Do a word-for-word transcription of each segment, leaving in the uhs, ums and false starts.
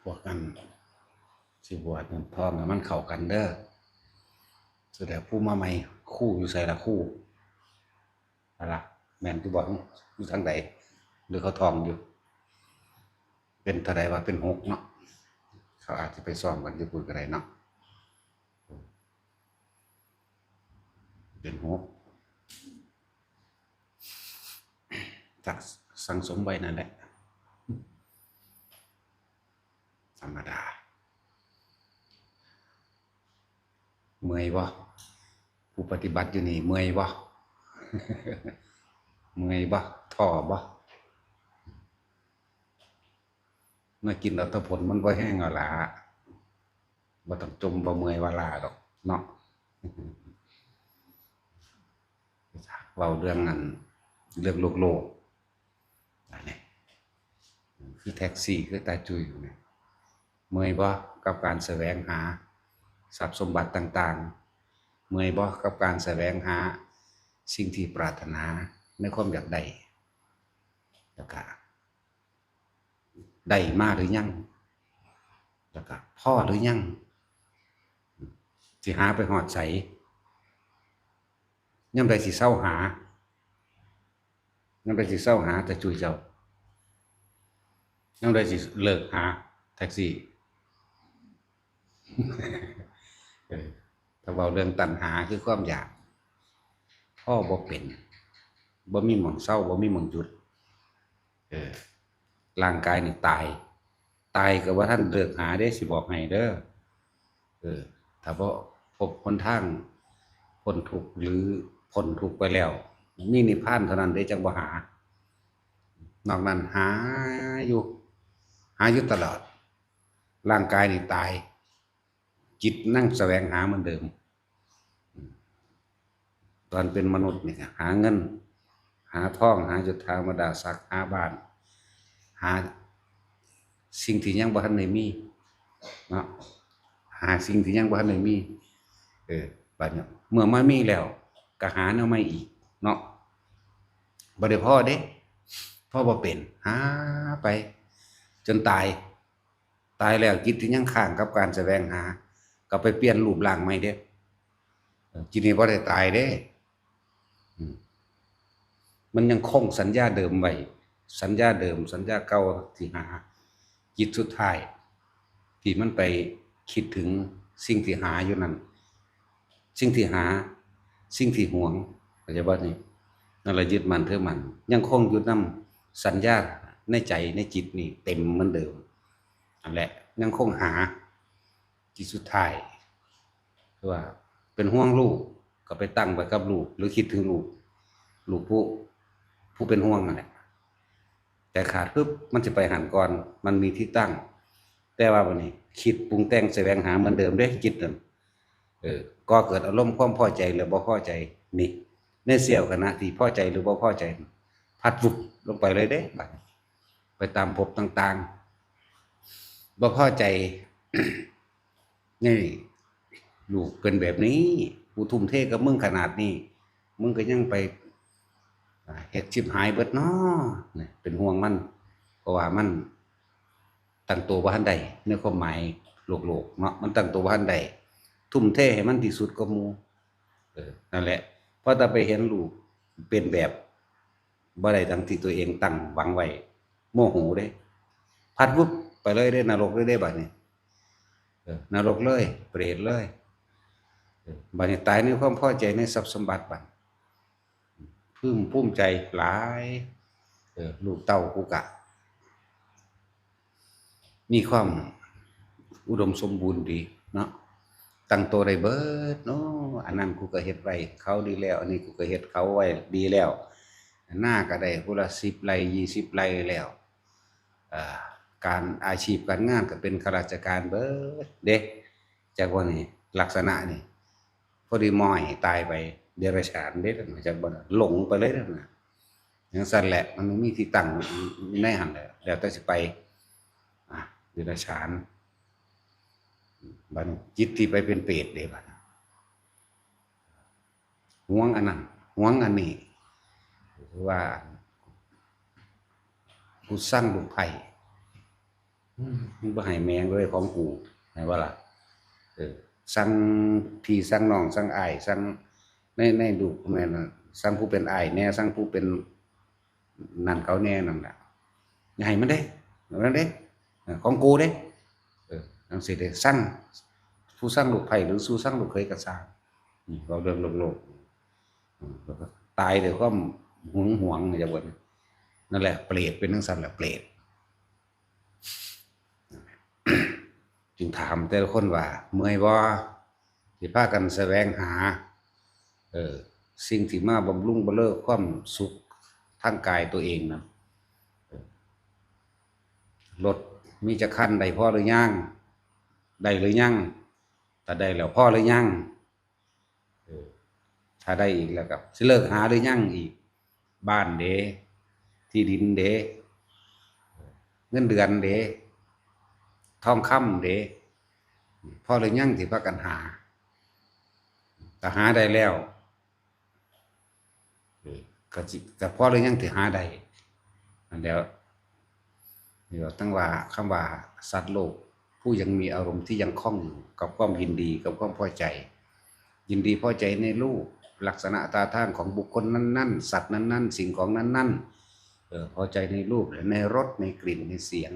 พวกนั้นสิบวชนั่นท่องให้มันเข้ากันเด้อ แสดงผู้มาใหม่ ครูอยู่ไสล่ะ ครู อะไร แม่นที่บอก อยู่ทางใด หรือเขาท่องอยู่ เป็นเท่าใดว่าเป็นหกเนาะ เขาอาจจะไปซ้อมกันอยู่พูดก็ได้เนาะ เป็นหก จะสั่งสมไว้นั่นแหละ ธรรมดา เมื่อยบ่ ผู้ปฏิบัติอยู่นี่เมื่อยบ่ เมื่อยบ่ ท้อบ่ มากินเอาแต่ผลมันบ่แห้งเอาล่ะ บ่ต้องจมบ่เมื่อยว่าล้าดอกเนาะ เว้าเรื่องนั้น เรื่องโลกโลก อันนี้ คือแท็กซี่ คือตาจุยอยู่เนี่ย เมื่อยบ่กับการแสวงหาทรัพย์สมบัติต่างๆ เมื่อยบ่กับการแสวงหาสิ่งที่ปรารถนาในความอยากได้ แล้วก็ ได้มาหรือยัง แล้วก็พอหรือยัง สิหาไปฮอดไส ยามใดสิเซาหา ยามใดสิเซาหาตาจุยเจ้า ยามใดสิเลิกหาแท็กซี่ เออ ถ้าเว้าเรื่องตัณหาคือความอยาก พอบ่เป็น บ่มีหม่องเซา บ่มีหม่องหยุด เออ ร่างกายนี่ตาย ตายก็บ่ทันเลิกหาเด้ สิบอกให้เด้อ เออ ถ้าบ่พบหนทางพ้นทุกข์หรือพ้นทุกข์ไปแล้ว มีนิพพานเท่านั้นเด้จั่งบ่หา นอกนั้นหาอยู่ หาอยู่ตลอด ร่างกายนี่ตาย จิตนั่งแสวงหาเหมือนเดิม ตอนเป็นมนุษย์นี่ก็หาเงิน หาทอง หายศถาบรรดาศักดิ์ หาบ้าน หาสิ่งที่ยังบ่ทันได้มีเนาะ หาสิ่งที่ยังบ่ทันได้มี เออ บัดนี้เมื่อมามีแล้ว ก็หาแนวใหม่อีกเนาะ บ่ได้พอเด้ พอบ่เป็น หาไป จนตาย ตายแล้วจิตที่ยังค้างกับการแสวงหา ก็ไปเปลี่ยนรูปร่างใหม่เด้ เออ จิตนี่บ่ได้ตายเด้ อืม มันยังคงสัญญาเดิมไว้ สัญญาเดิม สัญญาเก่าที่หา จิตสุดท้าย ที่มันไปคิดถึงสิ่งที่หาอยู่นั่น สิ่งที่หา สิ่งที่หวง เข้าใจบ่นี่ นั่นแหละยึดมั่นถือมั่น ยังคงอยู่นำสัญญาในใจในจิตนี่เต็มเหมือนเดิม อันแหละ ยังคงหา ที่สุดท้าย คือว่าเป็นห่วงลูก ก็ไปตั้งไว้กับลูก หรือคิดถึงลูก ลูกผู้ ผู้เป็นห่วงนั่นแหละ แต่ขาดปุ๊บ มันจะไปหันก่อน มันมีที่ตั้ง แต่ว่าบัดนี้ คิดปรุงแต่งแสวงหาเหมือนเดิมเด้ จิตนั่น เออ ก่อเกิดอารมณ์ความพอใจหรือบ่พอใจ นี่ ในเสี้ยวขณะที่พอใจหรือบ่พอใจ พัดวุบลงไปเลยเด้ บัดนี้ ไปตามภพต่างๆ บ่พอใจ นี่ ลูกเป็นแบบนี้ กูทุ่มเทกับมึงขนาดนี้ มึงก็ยังไป อ่า เฮ็ดชิบหายเบิดน้อ เนี่ย เป็นห่วงมัน เพราะว่ามันตั้งตัวบ่ทันได้ ในความหมายโลกๆ เนาะ มันตั้งตัวบ่ทันได้ ทุ่มเทให้มันที่สุดกว่าหมู่ เออ นั่นแหละ พอแต่ไปเห็นลูกเป็นแบบบ่ได้ดังที่ตัวเองตั้งหวังไว้ โมโหเด้ พัดวุบไปเลยเด้ นรกเลยเด้ บัดนี้ เออ นรกเลย เปรตเลย เออ บัดนี้ตายในความพอใจในทรัพย์สมบัติบัด พึงภูมิใจหลาย เออ ลูกเต้ากูกะ มีความอุดมสมบูรณ์ดีเนาะ ตั้งตัวได้เบิดเนาะ อันนั้นกูก็เฮ็ดไว้เขาดีแล้ว อันนี้กูก็เฮ็ดเขาไว้ดีแล้ว นาก็ได้ผู้ละสิบไร่ ยี่สิบไร่แล้ว เอ่อ การ อาชีพการงานก็เป็นข้าราชการเบิดเด้ จักว่านี่ ลักษณะนี่ พอดีมอยตายไป เดรัจฉานเด้ จักบ่ หลงไปเลยนะ จั่งซั้นแหละ มันบ่มีที่ตั้งในหั่นแหละ แล้วแต่สิไป อ่ะ เดรัจฉาน บัดนี้จิตที่ไปเป็นเปรตเด้ บัดนี้ หวงอันนั้น หวงอันนี้ คือว่า กูซังลูกไผ่ อืม มึงบ่ให้แม่งเลยของกู ให้ว่าล่ะ เออ สั่งพี่สั่งน้องสั่งอ้ายสั่งใน ในลูกแม่นน่ะ สั่งผู้เป็นอ้ายแหน่ สั่งผู้เป็นนั่นเขาแหน่นั่นแหละ อย่าให้มันเด้ เอามันเด้ เออ ของกูเด้ เออ จั่งซี้เด้ สั่ง ผู้สั่งลูกไผ่หรือสู่สั่งลูกเขยก็ซ่าง อืม เว้าเรื่องโลกๆ อืม แล้วก็ตายด้วยความหึงหวง อย่าบ่น นั่นแหละ เปรตเป็นจั่งซั้นแหละ เปรต จึงถามแต่ละคนว่า เมื่อยบ่ สิพากันแสวงหา เออ สิ่งที่มาบำรุงบำเรอความสุขทางกายตัวเองนะ เออ รถมีจักคัน ได้พอหรือยัง ได้หรือยัง ถ้าได้แล้วพอหรือยัง เออ ถ้าได้อีกแล้วก็สิเลิกหาหรือยังอีก บ้านเด้ ที่ดินเด้ เงินเดือนเด้ ทองคำเด้ พอหรือยังที่พากันหา ถ้าหาได้แล้ว เออ ก็สิ ก็พอหรือยังที่หาได้ นั่นแหล้ว นี่ว่าตั้งว่า คำว่าสัตว์โลก ผู้ยังมีอารมณ์ที่ยังคล่องอยู่กับความยินดี กับความพอใจ ยินดีพอใจในรูป ลักษณะท่าทางของบุคคลนั้นๆ สัตว์นั้นๆ สิ่งของนั้นๆ เออ พอใจในรูป ในรส ในกลิ่น ในเสียง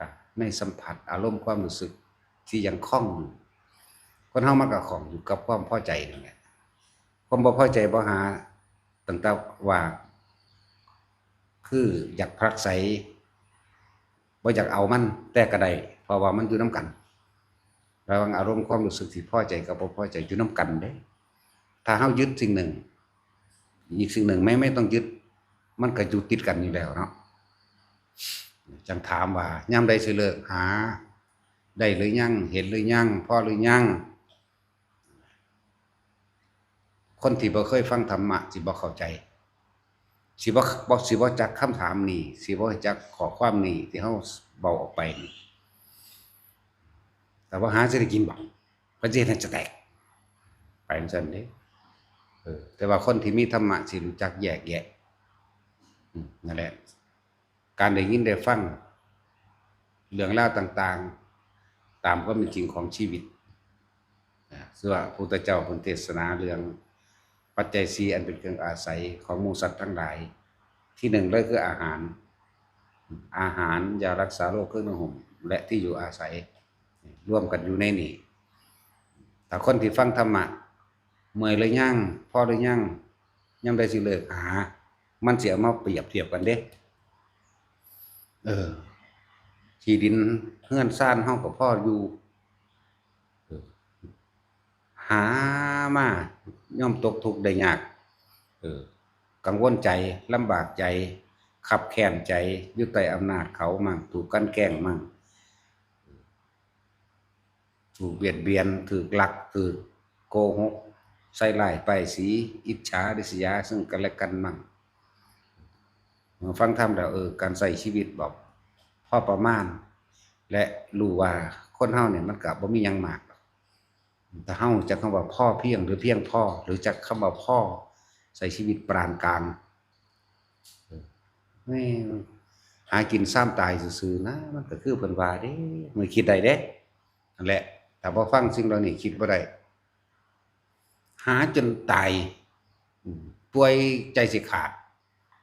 อ่ะ ในสัมผัส อารมณ์ความรู้สึกที่ยังคล่องอยู่ คนเฮามันก็คล่องอยู่กับความพอใจนั่นแหละ ความบ่พอใจบ่หา ตั้งแต่ว่า คืออยากผลักไส บ่อยากเอามัน แต่ก็ได้ เพราะว่ามันอยู่นำกัน ระหว่างอารมณ์ความรู้สึกที่พอใจกับบ่พอใจอยู่นำกันเด้ ถ้าเฮายึดสิ่งหนึ่ง อีกสิ่งหนึ่งไม่ ไม่ต้องยึด มันก็อยู่ติดกันอยู่แล้วเนาะ จั่งถามว่า ยามใดสิเลิกหา ได้หรือยัง เห็นหรือยัง พอหรือยัง คนที่บ่เคยฟังธรรมะสิบ่เข้าใจ สิบ่ บ่ สิบ่จักคำถามนี้ สิบ่จักข้อความนี้ที่เฮาเว้าออกไปนี่ แต่ว่าหาสิได้กินบ่ เพิ่นสิเฮ็ดให้จะแตก ไปจั่งซั้นเด้ เออ แต่ว่าคนที่มีธรรมะสิรู้จักแยกแยะ อืม นั่นแหละ การได้ยินได้ฟังเรื่องราวต่างๆ ตามความเป็นจริงของชีวิต นะ ซึ่งว่าพระพุทธเจ้าเพิ่นเทศนาเรื่องปัจจัยสี่อันเป็นเครื่องอาศัยของหมู่สัตว์ทั้งหลาย ที่หนึ่งเลยคืออาหาร อาหาร ยารักษาโรค เครื่องนุ่งห่ม และที่อยู่อาศัย รวมกันอยู่ในนี้ ถ้าคนที่ฟังธรรมะ เมื่อยหรือยัง พอหรือยัง ยามใดสิเลิกหา มันสิเอามาเปรียบเทียบกันเด้ เออ ที่ดินเฮือนซานเฮาก็พออยู่ เออ หามาย่อมตกทุกข์ได้ยาก เออ กังวลใจ ลำบากใจ คับแค้นใจ อยู่ใต้อำนาจเขามั่ง ถูกกลั่นแกล้งมั่ง ถูกเบียดเบียน ถูกลัก ถูกโกหก ใส่ร้ายป้ายสี อิจฉาริษยาซึ่งกันและกันมั่ง เมื่อฟังธรรมแล้ว เออ การใช้ชีวิตแบบพอประมาณ และรู้ว่าคนเฮาเนี่ยมันก็บ่มีหยังมากดอก ถ้าเฮาจักคำว่าพอเพียงหรือเพียงพอ หรือจักคำว่าพอ ใช้ชีวิตปานกลาง เออ แม่งหากินซ้ำตายซื่อๆนะ มันก็คือเพิ่นว่าเด้ มันคิดได้เด้ นั่นแหละ ถ้าบ่ฟังสิ่งเหล่านี้คิดบ่ได้ หาจนตาย อืม ป่วยใจสิขาด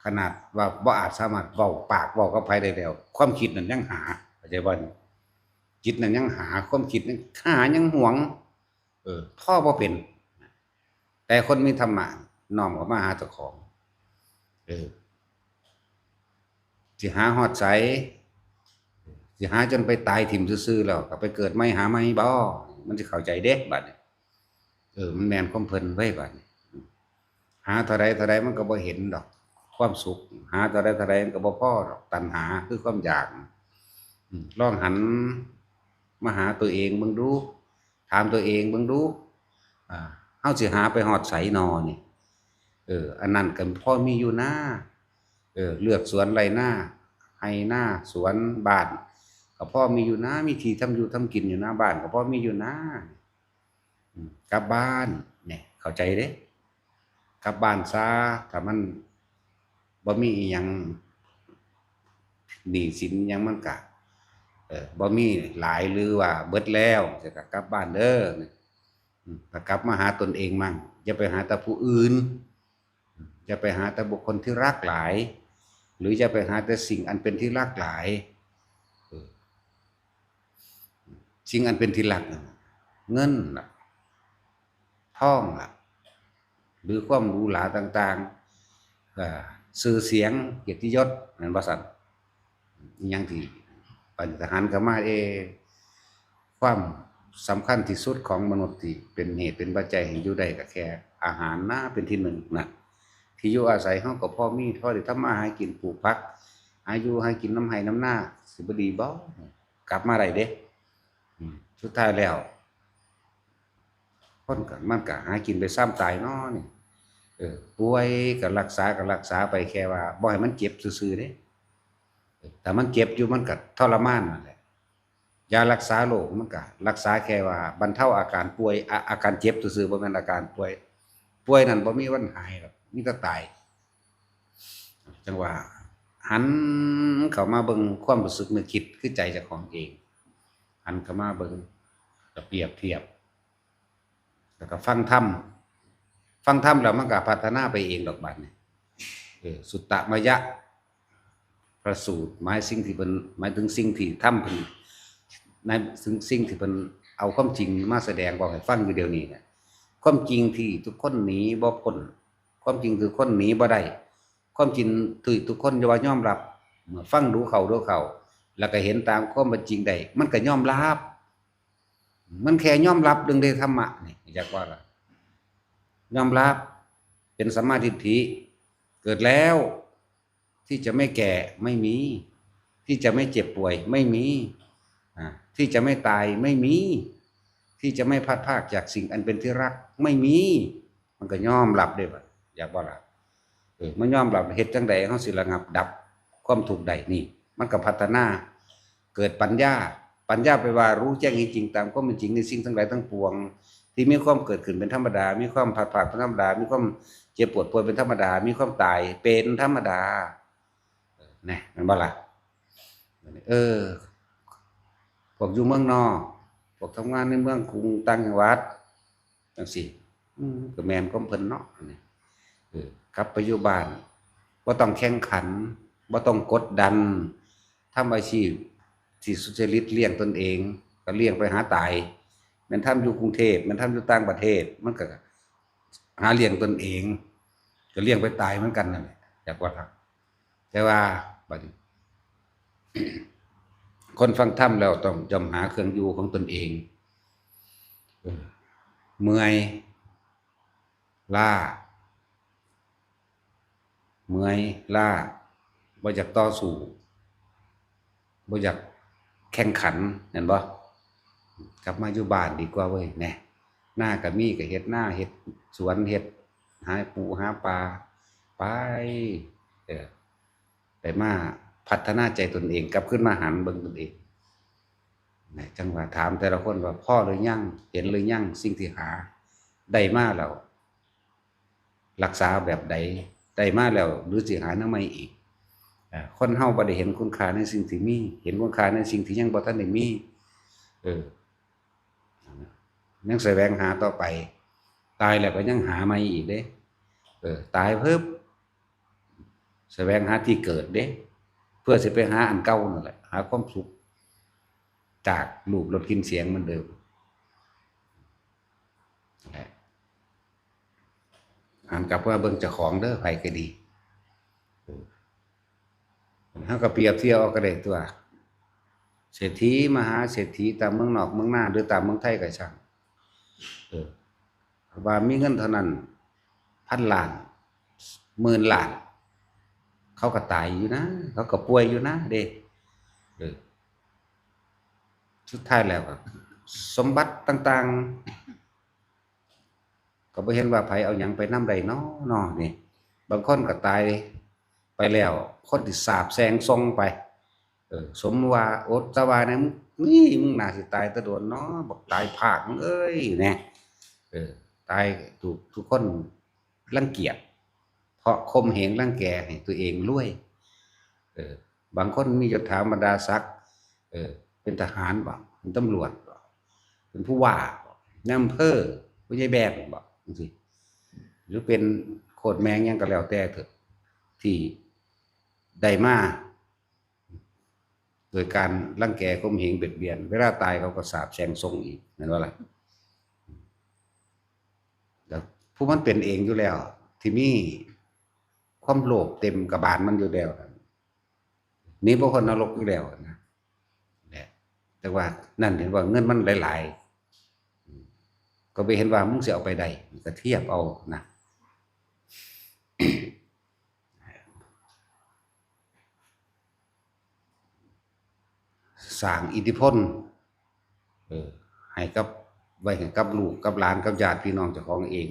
ขนาดว่าบ่อาจสามารถเว้าปากเว้ากับไผได้แล้ว ความคิดนั่นยังหา เข้าใจบ่นี่ จิตนั่นยังหา ความคิดนั่นหายังหวง เออ พอบ่เป็น แต่คนมีธรรมะน้อมเข้ามาหาเจ้าของ เออ สิหาฮอดไส สิหาจนไปตายถิ่มซื่อๆแล้วก็ไปเกิดใหม่หาใหม่บ่ มันสิเข้าใจเด้บัดนี้ เออ มันแม่นความเพิ่นเว้ยบัดนี้ หาเท่าใดเท่าใดมันก็บ่เห็นดอก ความสุข หาเท่าใดเท่าใดมันก็บ่พอดอก ตัณหาคือความอยาก อืม ลองหันมาหาตัวเองเบิ่งดู ถามตัวเองเบิ่งดู อ่า เฮาสิหาไปฮอดไสนอนี่ เออ อันนั้นก็พอมีอยู่นา เออ เลือกสวนไร่นา ไร่นา สวนบ้าน ก็พอมีอยู่นา มีที่ทำอยู่ทำกินอยู่นา บ้านก็พอมีอยู่นา อืม กลับบ้าน เนี่ย เข้าใจเด้ กลับบ้านซะ ถ้ามันบ่มีอิหยัง หนี้สินหยังมันก็ เออ บ่มีหลายหรือว่าเบิดแล้ว จะกลับบ้านเด้อ อืม กลับมาหาตนเองมั่ง อย่าไปหาแต่ผู้อื่น อืม อย่าไปหาแต่บุคคลที่รักหลาย หรืออย่าไปหาแต่สิ่งอันเป็นที่รักหลาย เออ สิ่งอันเป็นที่รักนั่นน่ะ เงินล่ะ ทองล่ะ หรือความหรูหราต่างๆ เอ่อ ชื่อเสียง เกียรติยศ แม่นบ่ซั่น อิหยังที่ ปัญหาหันเข้ามา เอ ความสำคัญที่สุดของมนุษย์ที่เป็นเหตุเป็นปัจจัยให้อยู่ได้ก็แค่อาหารนะ เป็นที่หนึ่งนะ ที่อยู่อาศัยเฮาก็พอมี พอได้ทำมาหากิน ปลูกผัก หาอยู่หากินนำไร่นำนา สิบ่ดีบ่ กลับมาได้เด้ อืม สุดท้ายแล้ว คนก็ มันก็หากินไปซ่ำตายเนาะนี่ เออ ป่วยก็รักษา ก็รักษาไป แค่ว่าบ่ให้มันเจ็บซื่อๆเด้ เออ ถ้ามันเจ็บอยู่ มันก็ทรมานนั่นแหละ ยารักษาโรคมันก็รักษาแค่ว่าบรรเทาอาการป่วย อา- อาการเจ็บซื่อๆ บ่แม่นอาการป่วย ป่วยนั่นบ่มีวันหายหรอก มีแต่ตาย จังว่าหันเข้ามาเบิ่งความรู้สึกนึกคิดคือใจเจ้าของเอง หันเข้ามาเบิ่ง ก็เปรียบเทียบ แล้วก็ฟังธรรม ฟังธรรมแล้วมันก็พัฒนาไปเองดอกบัดนี้ เออ สุตตมยะ พระสูตร หมายสิ่งที่เพิ่น หมายถึงสิ่งที่ธรรมเพิ่น ในสิ่ง สิ่งที่เพิ่นเอาความจริงมาแสดงบอกให้ฟังอยู่เดี๋ยวนี้เนี่ย ความจริงที่ทุกคนหนีบ่พ้น ความจริงคือคนหนีบ่ได้ ความจริงที่ทุกคนว่ายอมรับ เมื่อฟังดูเข้าดูเข้า แล้วก็เห็นตามความเป็นจริงได้ มันก็ยอมรับ มันแค่ยอมรับเรื่องในธรรมะนี่ อยากว่าล่ะ ยอมรับ เป็นสัมมาทิฏฐิ เกิดแล้ว ที่จะไม่แก่ไม่มี ที่จะไม่เจ็บป่วยไม่มี อ่า ที่จะไม่ตายไม่มี ที่จะไม่พลัดพรากจากสิ่งอันเป็นที่รักไม่มี มันก็ยอมรับได้บ่ อยากบ่ล่ะ เออ มันยอมรับ เฮ็ดจั่งใดเฮาสิระงับดับความทุกข์ได้นี่ มันก็พัฒนา เกิดปัญญา ปัญญาแปลว่ารู้แจ้งเห็นจริงตามความเป็นจริงในสิ่งทั้งหลายทั้งปวง ที่มีความเกิดขึ้นเป็นธรรมดา มีความพลัดพรากเป็นธรรมดา มีความเจ็บปวดป่วยเป็นธรรมดา มีความตายเป็นธรรมดา เออ แน่ แม่นบ่ล่ะ เออ พวกอยู่เมืองนอก พวกทำงานในเมืองกรุงต่างจังหวัด จั่งซี้ อืม ก็แม่นความเพิ่นเนาะ นี่ เออ กลับไปอยู่บ้าน บ่ต้องแข่งขัน บ่ต้องกดดัน ทำอาชีพที่สุจริตเลี้ยงตนเอง ก็เลี้ยงไปหาตาย แม่นทำอยู่กรุงเทพฯ แม่นทำอยู่ต่างประเทศ มันก็หาเลี้ยงตนเอง ก็เลี้ยงไปตายเหมือนกันนั่นแหละ อยากว่าครับ แต่ว่าบัดนี้ คนฟังธรรมแล้วต้องย่อมหาเครื่องอยู่ของตนเอง เออ เมื่อย ล้า เมื่อย ล้า บ่อยากต่อสู้ บ่อยากแข่งขัน แม่นบ่ กลับมาอยู่บ้านดีกว่าเว้ย แหน่ นาก็มีก็เฮ็ดนา เฮ็ดสวน เฮ็ดหาปูหาปลา ไป เออ ไปมาพัฒนาใจตนเอง กลับคืนมาหันเบิ่งตนเอง นะ จั่งว่าถามแต่ละคนว่าพอหรือยัง เห็นหรือยัง สิ่งที่หาได้มาแล้ว รักษาแบบใด ได้มาแล้ว หรือสิหาแนวใหม่อีก อ่า คนเฮาบ่ได้เห็นคุณค่าในสิ่งที่มี เห็นคุณค่าในสิ่งที่ยังบ่ทันได้มี เออ ยังแสวงหาต่อไป ตายแล้วก็ยังหาใหม่อีกเด้ เออ ตายปุ๊บ แสวงหาที่เกิดเด้ เพื่อสิไปหาอันเก่านั่นแหละ หาความสุข จากรูปรสกลิ่นเสียงเหมือนเดิม นั่นแหละ หันกลับมาเบิ่งเจ้าของเด้อ ไผก็ดี เออ เฮาก็เปรียบเทียบเอาก็ได้ตัว เศรษฐีมหาเศรษฐีตามเมืองนอกเมืองนาหรือตามเมืองไทยก็ช่าง เออ ว่ามีเงินเท่านั้น พันล้าน หมื่นล้าน เขาก็ตายอยู่นะ เขาก็ป่วยอยู่นะเด้ เออ สุดท้ายแล้วก็ สมบัติต่างๆ ก็บ่เห็นว่าไผเอาหยังไปนำได้น้อ น้อนี่ บางคนก็ตายไปแล้ว คนที่สาปแช่งส่งไป เออ สมว่าอดตะวาเนี่ย มึง นี่ มึงน่าสิตายแต่โดนน้อ บักตายพากมึงเอ้ย แน่ เออ ตายถูกทุกคนรังเกียจ เพราะข่มเหงรังแกให้ตัวเองรวย เออ บางคนมียศถาบรรดาศักดิ์ เออ ไป เป็นทหารบ่ เป็นตำรวจบ่ เป็นผู้ว่าบ่ นายอำเภอ ผู้ใหญ่บ้านบ่ จังซี้ หรือเป็นโคตรแม่งหยังก็แล้วแต่เถอะ ที่ได้มา โดยการรังแกข่มเหงเบียดเบียน เวลาตายเขาก็สาปแช่งส่งอีก แม่นบ่ล่ะ แล้วผู้มันเป็นเองอยู่แล้ว ที่มีความโลภเต็มกระบาลมันอยู่แล้วนั่น หนีบ่พ้นนรกอยู่แล้วนะ แหละ แต่ว่านั่นเห็นว่าเงินมันหลายๆ ก็ไปเห็นว่ามึงสิเอาไปได้ ก็เทียบเอานะ สร้างอิทธิพล เออ ให้กับ ไว้ให้กับลูกกับหลานกับญาติพี่น้องเจ้าของเอง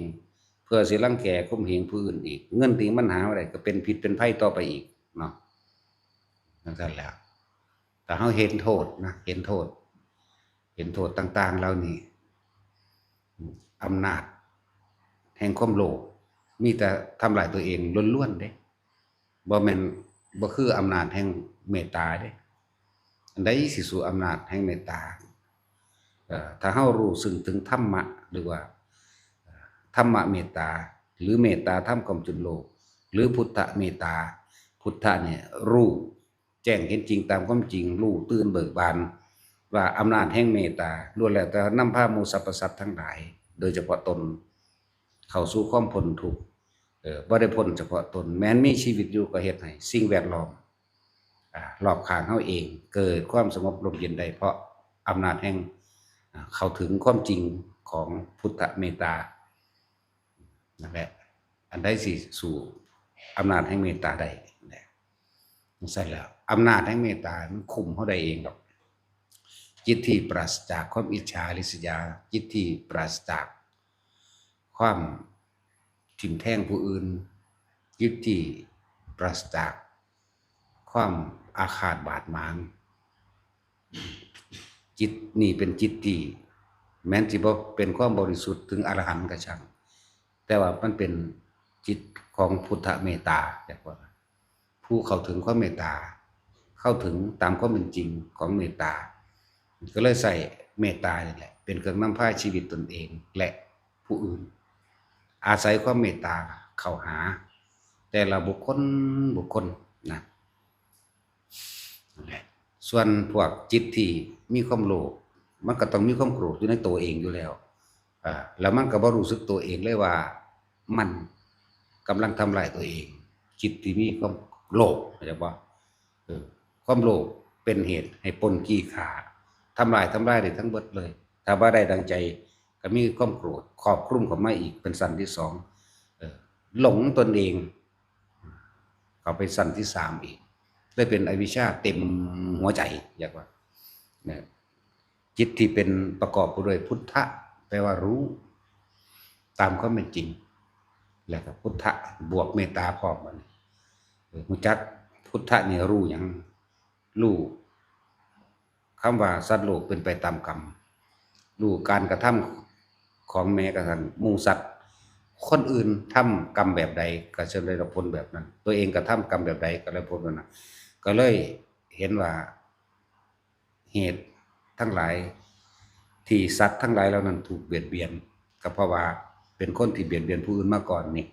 เพื่อสิรังแกข่มเหงผู้อื่นอีก เงินที่มันหามาได้ก็เป็นพิษเป็นภัยต่อไปอีกเนาะ จังซั่นแหละ แต่เฮาเห็นโทษนะ เห็นโทษ เห็นโทษต่างๆเหล่านี้ อำนาจแห่งความโลภ มีแต่ทำลายตัวเองล้วนๆเด้ บ่แม่น บ่คืออำนาจแห่งเมตตาเด้ อันใดสิสู้อำนาจแห่งเมตตา เอ่อ ถ้าเฮารู้ซึ่งถึงธรรมะ หรือว่า ธรรมะเมตตา หรือเมตตาธรรมกำจุนโลก หรือพุทธเมตตา พุทธะเนี่ยรู้แจ้งเห็นจริงตามความจริง รู้ตื่นเบิกบาน ว่าอำนาจแห่งเมตตาล้วนแล้วแต่นำพาหมู่สรรพสัตว์ทั้งหลาย โดยเฉพาะตน เข้าสู่ความพ้นทุกข์ เอ่อ บ่ได้พ้นเฉพาะตน แม้นมีชีวิตอยู่ก็เฮ็ดให้สิ่งแวดล้อม อ่า รอบข้างเฮาเองเกิดความสงบร่มเย็นได้ เพราะอำนาจแห่ง อ่า เข้าถึงความจริงของพุทธเมตตา นั่นแหละ อันใดสิสู้อำนาจแห่งเมตตาได้ นั่นแหละ จังซั่นแล้ว อำนาจแห่งเมตตามันคุมเฮาได้เองดอก จิตที่ปราศจากความอิจฉาริษยา จิตที่ปราศจากความทิ่มแทงผู้อื่น จิตที่ปราศจากความอาฆาตบาดหมาง จิตนี่เป็นจิตที่แม้นสิบ่เป็นความบริสุทธิ์ถึงอรหันต์ก็ช่าง แต่ว่ามันเป็นจิตของพุทธเมตตา เรียกว่า ผู้เข้าถึงความเมตตา เข้าถึงตามความเป็นจริงของเมตตา ก็เลยใช้เมตตานี่แหละ เป็นเครื่องนำพาชีวิตตนเองและผู้อื่น อาศัยความเมตตาเข้าหา แต่ละบุคคลบุคคลนะ นั่นแหละ ส่วนพวกจิตที่มีความโลภ มันก็ต้องมีความโกรธอยู่ในตัวเองอยู่แล้ว อ่า แล้วมันก็บ่รู้สึกตัวเองเลยว่ามันกำลังทำลายตัวเอง จิตที่มีความโลภ เข้าใจบ่ เออ ความโลภเป็นเหตุให้ปล้นจี้ฆ่า ทำลาย ทำลายได้ทั้งเบิดเลย ถ้าบ่ได้ดังใจ ก็มีความโกรธครอบคลุมเข้ามาอีกเป็นชั้นที่สอง เออ หลงตนเอง เข้าไปชั้นที่สามอีก เลยเป็นอวิชชาเต็มหัวใจ เรียกว่า นะ จิตที่เป็นประกอบไปด้วยพุทธะ แปลว่ารู้ ตามความเป็นจริง แล้วก็พุทธะบวกเมตตาพร้อมกัน เออ รู้จักพุทธะนี่รู้หยัง รู้คำว่าสัตว์โลกเป็นไปตามกรรม รู้การกระทำของแม้กระทั่งหมู่สัตว์ คนอื่นทำกรรมแบบใดก็จะได้รับผลแบบนั้น ตัวเองกระทำกรรมแบบใดก็ได้ผลแบบนั้น ก็เลยเห็นว่า เหตุทั้งหลายที่สัตว์ทั้งหลายเหล่านั้นถูกเบียดเบียน ก็เพราะว่าเป็นคนที่เบียดเบียนผู้อื่นมาก่อนนี่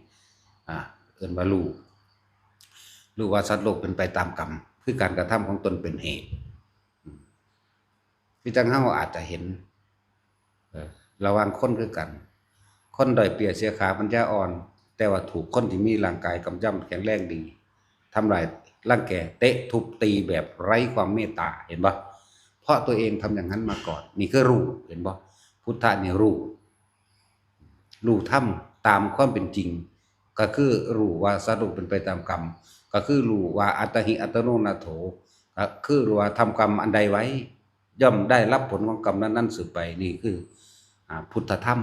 อ่า เอิ้นว่ารู้ รู้ว่าสัตว์โลกเป็นไปตามกรรม คือการกระทำของตนเป็นเหตุ อืม คือจั่งเฮาอาจจะเห็น เอ่อ ระหว่างคนคือกัน คนด้อยเปรียบเสียขาปัญญาอ่อน แต่ว่าถูกคนที่มีร่างกายกำยำแข็งแรงดี ทำลายรังแก เตะทุบตีแบบไร้ความเมตตา เห็นบ่ เพราะตัวเองทำอย่างนั้นมาก่อน นี่คือรู้ เห็นบ่ พุทธะนี่รู้ รู้ธรรมตามความเป็นจริง ก็คือรู้ว่าสัตว์โลกเป็นไปตามกรรม ก็คือรู้ว่าอัตตาหิอัตโนนาโถ ก็คือรู้ว่าทำกรรมอันใดไว้ ย่อมได้รับผลของกรรมนั้นๆสืบไป นี่คือ อ่า พุทธธรรม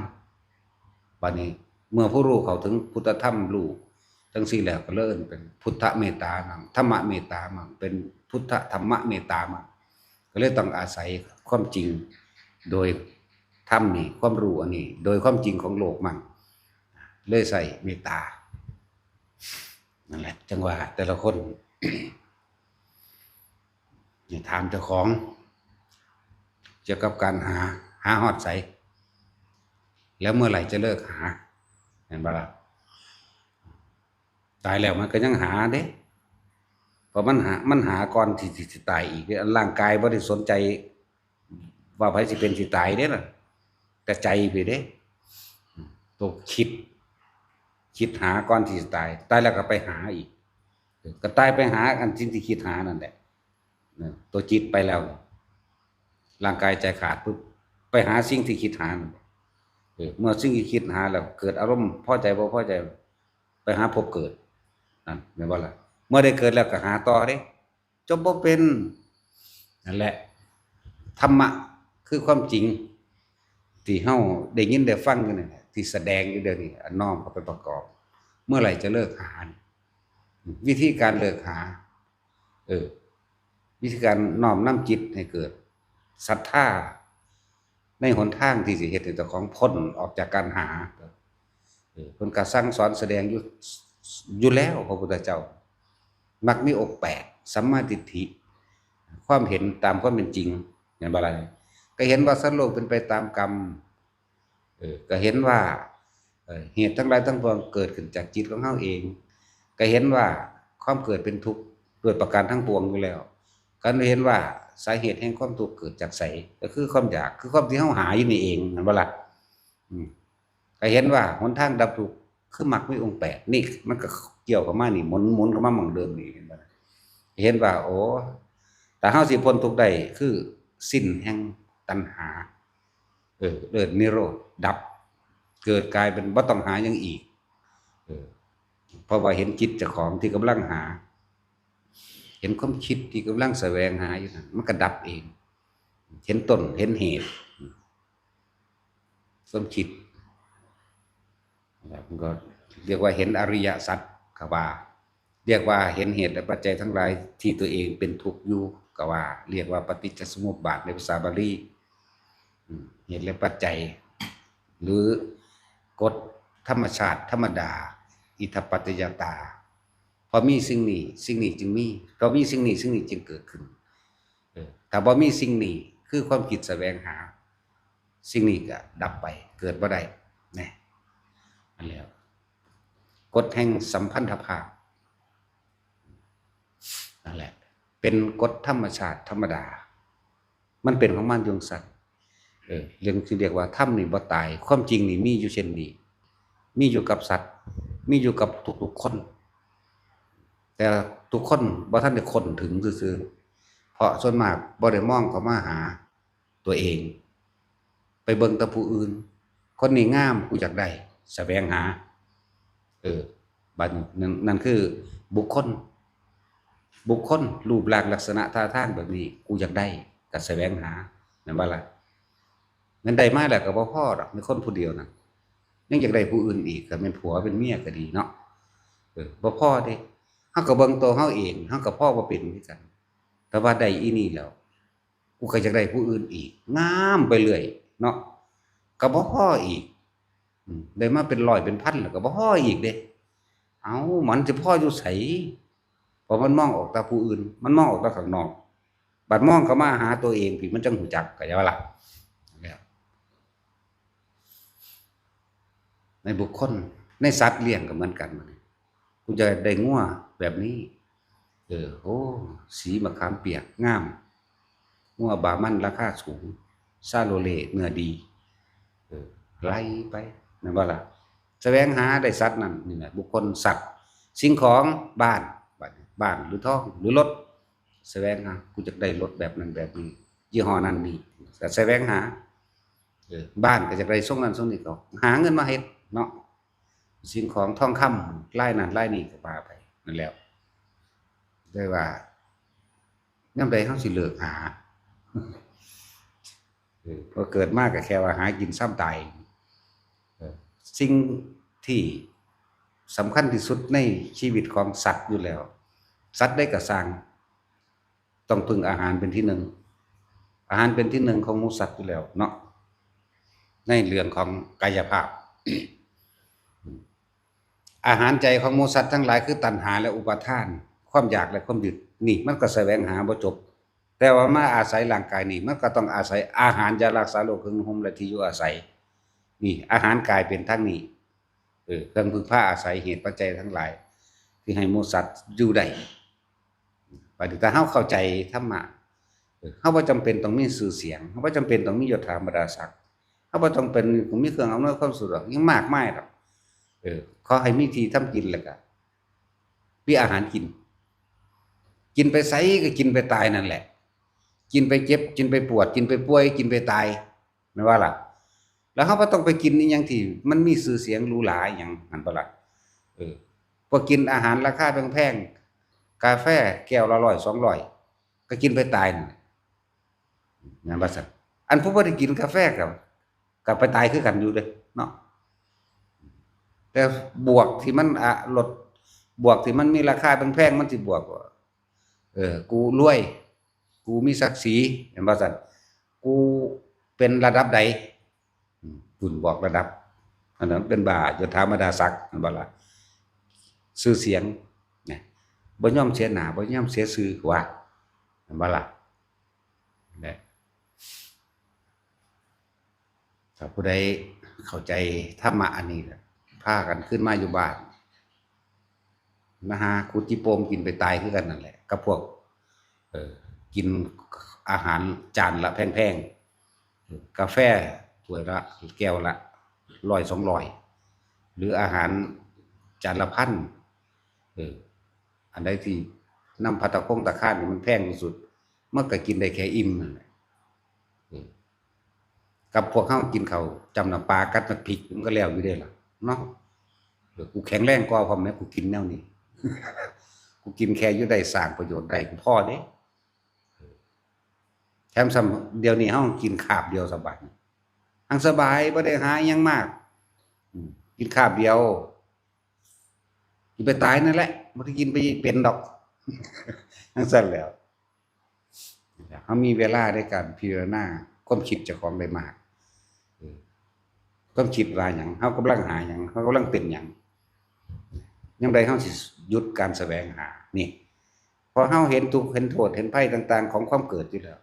บัดนี้เมื่อผู้รู้เข้าถึงพุทธธรรมรู้จั่งซี้แล้ว ก็เลยเอิ้นเป็นพุทธเมตตามั่ง ธรรมเมตตามั่ง เป็นพุทธธรรมเมตตามั่ง ก็เลยต้องอาศัยความจริงโดยธรรมนี่ ความรู้อันนี้ โดยความจริงของโลกมั่ง เลยใช้เมตตา นั่นแหละ จั่งว่าแต่ละคน นี่ถามเจ้าของ เกี่ยวกับการหา หาฮอดไส แล้วเมื่อไหร่จะเลิกหา เห็นบ่ล่ะ ตายแล้วมันก็ยังหาเด้ เพราะมันหา มันหาก่อนที่สิตายอีกเด้ ร่างกายบ่ได้สนใจว่าไผสิเป็นสิตายเด้ล่ะ แต่ใจไปเด้ ตัวคิด คิดหาก่อนที่สิตาย ตายแล้วก็ไปหาอีก ก็ตายไปหาอันสิ่งที่คิดหานั่นแหละ เนี่ย ตัวจิตไปแล้ว ร่างกายใจขาดปุ๊บ ไปหาสิ่งที่คิดหานั่น เออ เมื่อสิ่งที่คิดหาแล้ว เกิดอารมณ์พอใจบ่พอใจ ไปหาภพเกิด นั่น แม่นบ่ล่ะ เมื่อได้เกิดแล้วก็หาต่อเด้ จบบ่เป็น นั่นแหละ ธรรมะคือความจริง ที่เฮาได้ยินได้ฟังอยู่นี่แหละ ที่แสดงอยู่เดี๋ยวนี้ อันน้อมเอาไปประกอบ เมื่อไหร่จะเลิกหา วิธีการเลิกหา เออ วิธีการน้อมนำจิตให้เกิดศรัทธา ในหนทางที่สิเฮ็ดให้เจ้าของพ้นออกจากการหา เออ เพิ่นก็สั่งสอนแสดงอยู่ อยู่แล้ว พระพุทธเจ้า มรรคมีองค์แปด สัมมาทิฏฐิ ความเห็นตามความเป็นจริง แม่นบ่ล่ะ ก็เห็นว่าสัตว์โลกเป็นไปตามกรรม เออ ก็เห็นว่า เอ่อ เหตุทั้งหลายทั้งปวงเกิดขึ้นจากจิตของเฮาเอง ก็เห็นว่าความเกิดเป็นทุกข์ด้วยประการทั้งปวงอยู่แล้ว ก็เห็นว่าสาเหตุแห่งความทุกข์เกิดจากไส ก็คือความอยาก คือความที่เฮาหาอยู่นี่เอง แม่นบ่ล่ะ อืม ก็เห็นว่าหนทางดับทุกข์คือมรรคมีองค์แปด นี่มันก็เกี่ยวเข้ามานี่ หมุน หมุนเข้ามาหม่องเดิมนี่ เห็นบ่ล่ะ เห็นว่า โอ้ ถ้าเฮาสิพ้นทุกข์ได้ คือสิ้นแห่งตัณหา เออ เลิศนิโรธ ดับ เกิดกลายเป็นบ่ต้องหาหยังอีก เออ เพราะว่าเห็นจิตเจ้าของที่กำลังหา เห็นความคิดที่กำลังแสวงหาอยู่นั่น มันก็ดับเอง เห็นต้น เห็นเหตุ ความคิด แล้วมันก็เรียกว่าเห็นอริยสัจ ก็ว่า เรียกว่าเห็นเหตุและปัจจัยทั้งหลายที่ตัวเองเป็นทุกข์อยู่ ก็ว่า เรียกว่าปฏิจจสมุปบาทในภาษาบาลี อืม เหตุและปัจจัย หรือกฎธรรมชาติธรรมดา อิทธัปปัจจยตา พอมีสิ่งนี้ สิ่งนี้จึงมี พอมีสิ่งนี้ สิ่งนี้จึงเกิดขึ้น เออ ถ้าบ่มีสิ่งนี้ คือความคิดแสวงหา สิ่งนี้ก็ดับไป เกิดบ่ได้ นะ อันแล้ว กฎแห่งสัมพันธภาพ นั่นแหละ เป็นกฎธรรมชาติธรรมดา มันเป็นของมันอยู่จั่งซั้น เออ เรื่องที่เรียกว่าธรรมนี่บ่ตาย ความจริงนี่มีอยู่เช่นนี้ มีอยู่กับสัตว์ มีอยู่กับทุกๆคน แต่ทุกคนบ่ทันได้ค้นถึงซื่อๆ เพราะส่วนมากบ่ได้มองเข้ามาหาตัวเอง ไปเบิ่งแต่ผู้อื่น คนนี้งาม กูอยากได้ แสวงหา เออ บัดนี้นั่น นั่นคือบุคคล บุคคล รูปร่างลักษณะท่าทางแบบนี้ กูอยากได้ ก็แสวงหา แม่นบ่ล่ะ แม่นได้มาแล้วก็บ่พอดอก ในคนผู้เดียวนะ ยังอยากได้ผู้อื่นอีก ก็แม่นผัวเป็นเมียก็ดีเนาะ เออ บ่พอเด้ เฮาก็เบิ่งตัวเฮาเอง เฮาก็พอบ่เป็นคือกัน แต่ว่าได้อีนี่แล้ว กูก็อยากได้ผู้อื่นอีก งามไปเรื่อยเนาะ ก็บ่พออีก อืม ได้มาเป็นร้อยเป็นพันแล้วก็บ่พออีกเด้ เอ้า มันสิพออยู่ไส เพราะมันมองออกแต่ผู้อื่น มันมองออกแต่ข้างนอก บัดมองเข้ามาหาตัวเองพี้ มันจั่งฮู้จัก เข้าใจบ่ล่ะ แล้ว ในบุคคล ในสัตว์เลี้ยงก็เหมือนกัน บัดนี้ กูอยากได้งัวแบบนี้ เออ โอ้ สีมะขามเปียก งาม งัวบามันราคาสูง ชาโลเลต์ เนื้อดี เออ ไล่ไป แม่นบ่ล่ะ แสวงหาได้สัตว์นั่น นี่แหละ บุคคล สัตว์ สิ่งของ บ้าน บัดนี้ บ้านหรือทอง หรือรถ แสวงหา กูอยากได้รถแบบนั้นแบบนี้ ยี่ห้อนั้นนี่ ก็แสวงหา เออ บ้านก็อยากได้ทรงนั้นทรงนี้ ก็หาเงินมาเฮ็ดเนาะ สิ่งของทองคำ ลายนั้นลายนี้ก็ว่าไป นั่นแหละ ได้ว่า ยามใดเฮาสิเลิกหา เออ พอเกิดมาก็แค่ว่าหากินส่ำตาย เออ สิ่งที่สำคัญที่สุดในชีวิตของสัตว์อยู่แล้ว สัตว์ใดก็ซ่าง ต้องพึ่งอาหารเป็นที่หนึ่ง อาหารเป็นที่หนึ่งของหมู่สัตว์อยู่แล้วเนาะ ในเรื่องของกายภาพ อาหารใจของหมู่สัตว์ทั้งหลายคือตัณหาและอุปาทาน ความอยากและความยึด นี่มันก็แสวงหาบ่จบ แต่ว่ามาอาศัยร่างกายนี่ มันก็ต้องอาศัยอาหาร ยารักษาโรค เครื่องนุ่งห่ม และที่อยู่อาศัย นี่ อาหารกายเป็นทั้งนี้ เออ เครื่องพึ่งพาอาศัย เหตุปัจจัยทั้งหลาย ที่ให้หมู่สัตว์อยู่ได้ บัดนี้ถ้าเฮาเข้าใจธรรมะ เออ เฮาบ่จำเป็นต้องมีชื่อเสียง เฮาบ่จำเป็นต้องมียศถาบรรดาศักดิ์ เฮาบ่ต้องเป็น มีเครื่องอำนวยความสะดวกหยังมากมายดอก เออ ขอให้มีที่ทำกินแล้วก็มีอาหารกิน กินไปไสก็กินไปตายนั่นแหละ กินไปเจ็บ กินไปปวด กินไปป่วย กินไปตาย แม่นบ่ล่ะ แล้วเฮาบ่ต้องไปกินอิหยังที่มันมีชื่อเสียงหรูหราอิหยัง หั้นบ่ล่ะ เออ พวกกินอาหารราคาแพงๆ กาแฟแก้วละร้อยสองร้อย ก็กินไปตายนั่นแหละ แม่นบ่ซั่น อันผู้บ่ได้กินกาแฟก็ ก็ไปตายคือกันอยู่เด้เนาะ แต่บวกที่มัน อ่ะ ลด บวกที่มันมีราคาแพงๆ มันสิบวกว่า เออ กูรวย กูมีศักดิ์ศรี แม่นบ่ซั่น กูเป็นระดับใด อืม บุญบอกระดับ อันนั้นเป็นบ่า ยศถาบรรดาศักดิ์ แม่นบ่ล่ะ ชื่อเสียง นะ บ่ยอมเสียหน้า บ่ยอมเสียชื่อ ว่า แม่นบ่ล่ะ นะ ถ้าผู้ใดเข้าใจธรรมะอันนี้ล่ะ พากันขึ้นมาอยู่บ้าน มาหาขุดจิโปมกินไปตายคือกันนั่นแหละ กับพวก เอ่อ กินอาหารจานละแพงๆ กาแฟถ้วยละ แก้วละร้อยสองร้อย หรืออาหารจานละพัน เออ อันใดที่นำภัตตาคงตาคารนี่มันแพงที่สุด มันก็กินได้แค่อิ่มนั่นแหละ เออ กับพวกเฮากินข้าวจ้ำน้ำปลากัดน้ำพริก มันก็แล้วอยู่เด้ล่ะ เนาะ เออ กูแข็งแรงกว่าพร้อมแหม กูกินแนวนี้ กูกินแค่อยู่ได้ สร้างประโยชน์ได้ กูพอเด้ แถมซ้ำเดี๋ยวนี้เฮากินคาบเดียวสบาย ทั้งสบาย บ่ได้หาอิหยังมาก อืม กินคาบเดียว กินไปตายนั่นแหละ บ่ได้กินไปเป็นดอก จั่งซั้นแหล้ว เฮามีเวลาในการพิจารณาความคิดเจ้าของได้มาก เออ ความคิดว่าหยัง เฮากำลังหาหยัง เฮากำลังเป็นหยัง ยามใดเฮาสิหยุดการแสวงหา นี่ พอเฮาเห็นทุกข์ เห็นโทษ เห็นภัยต่างๆ ของความเกิดอยู่แล้ว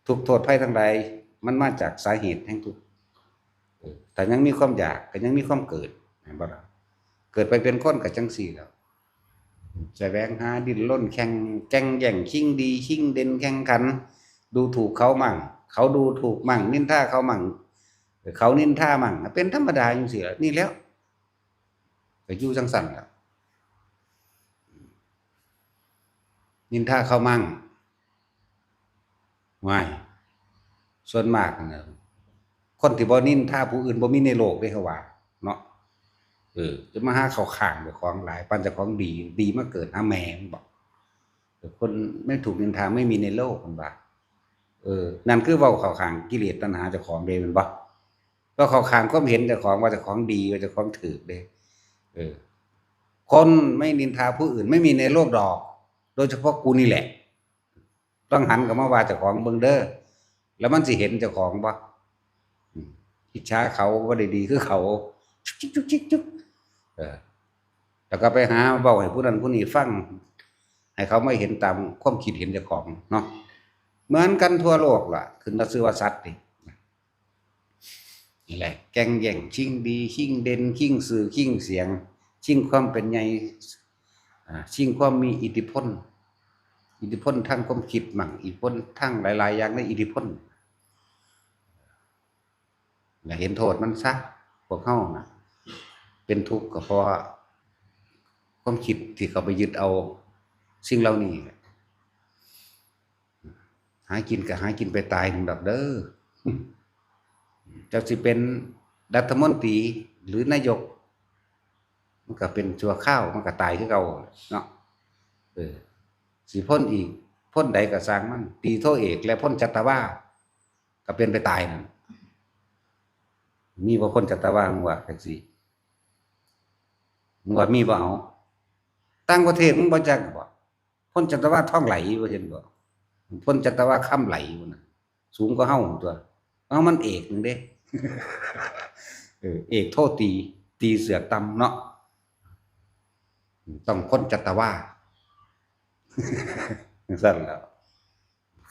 ทุกข์โทษภัยทั้งหลาย มันมาจากสาเหตุแห่งทุกข์ เออ ถ้ายังมีความอยาก ก็ยังมีความเกิด แม่นบ่ล่ะ เกิดไปเป็นคนก็จั่งซี้แหล้ว แสวงหา ดิ้นรน แข่ง แก่งแย่ง ชิงดี ชิงเด่น แข่งขัน ดูถูกเขามั่ง เขาดูถูกมั่ง นินทาเขามั่ง เขานินทามั่ง เป็นธรรมดาจั่งซี้แหละ นี่แหล้ว ก็อยู่จั่งซั้นแหละ นินทาเขามั่ง ว้าย ส่วนมากนะ คนที่บ่นินทาผู้อื่นบ่มีในโลกเด้ เขาว่า เนาะ เออ จะมาหาเข้าข้างเจ้าของหลาย ปานเจ้าของดี ดีมาเกิดหาแม่มันบ่ เออ คนไม่ถูกนินทาไม่มีในโลก มันว่า เออ นั่นคือเว้าเข้าข้างกิเลสตัณหาเจ้าของเด้ แม่นบ่ เว้าเข้าข้างความเห็นเจ้าของว่าเจ้าของดี ว่าเจ้าของถูกเด้ เออ คนไม่นินทาผู้อื่นไม่มีในโลกดอก โดยเฉพาะกูนี่แหละ ต้องหันกลับมาว่าเจ้าของเบิ่งเด้อ แล้วมันสิเห็นเจ้าของบ่ อืม อิจฉาเขาบ่ได้ดีคือเขา จุกจิกจุกจิกจุก เออ แล้วก็ไปหาเว้าให้ผู้นั้นผู้นี้ฟัง ให้เขามาเห็นตามความคิดเห็นเจ้าของเนาะ เหมือนกันทั่วโลกล่ะ ขึ้นว่าซื่อว่าสัตย์นี่ นี่แหละ แก่งแย่ง ชิงดี ชิงเด่น ชิงชื่อ ชิงเสียง ชิงความเป็นใหญ่ อ่า ชิงความมีอิทธิพล อิทธิพลทางความคิดมั่ง อิทธิพลทางหลายๆ อย่างในอิทธิพล และเห็นโทษมันซะ พวกเฮาน่ะ เป็นทุกข์ก็เพราะความคิดที่เขาไปยึดเอาสิ่งเหล่านี้แหละ หากินก็หากินไปตายนั่นดอกเด้อ จักสิเป็นรัฐมนตรีหรือนายก มันก็เป็นชั่วคราว มันก็ตายคือเก่าเนาะ เออ สิพ้นอีก พ้นใดก็ซ่างมัน ตีโทเอกและพ้นจัตวา ก็เป็นไปตายนั่น มีบ่พ้นจัตวา มึงว่าจังซี่ มึงว่ามีบ่เอา ต่างประเทศมึงบ่จักบ่ พ้นจัตวา ทองไหล ว่าเห็นบ่ พ้นจัตวา คำไหล ว่านั่น สูงกว่าเฮาตัว เอามันเอกหนึ่งเด้ เออ เอกโทตี ตีเสือกต่ำเนาะ ต้องพ้นจัตวา จั่งซั้นแหล้ว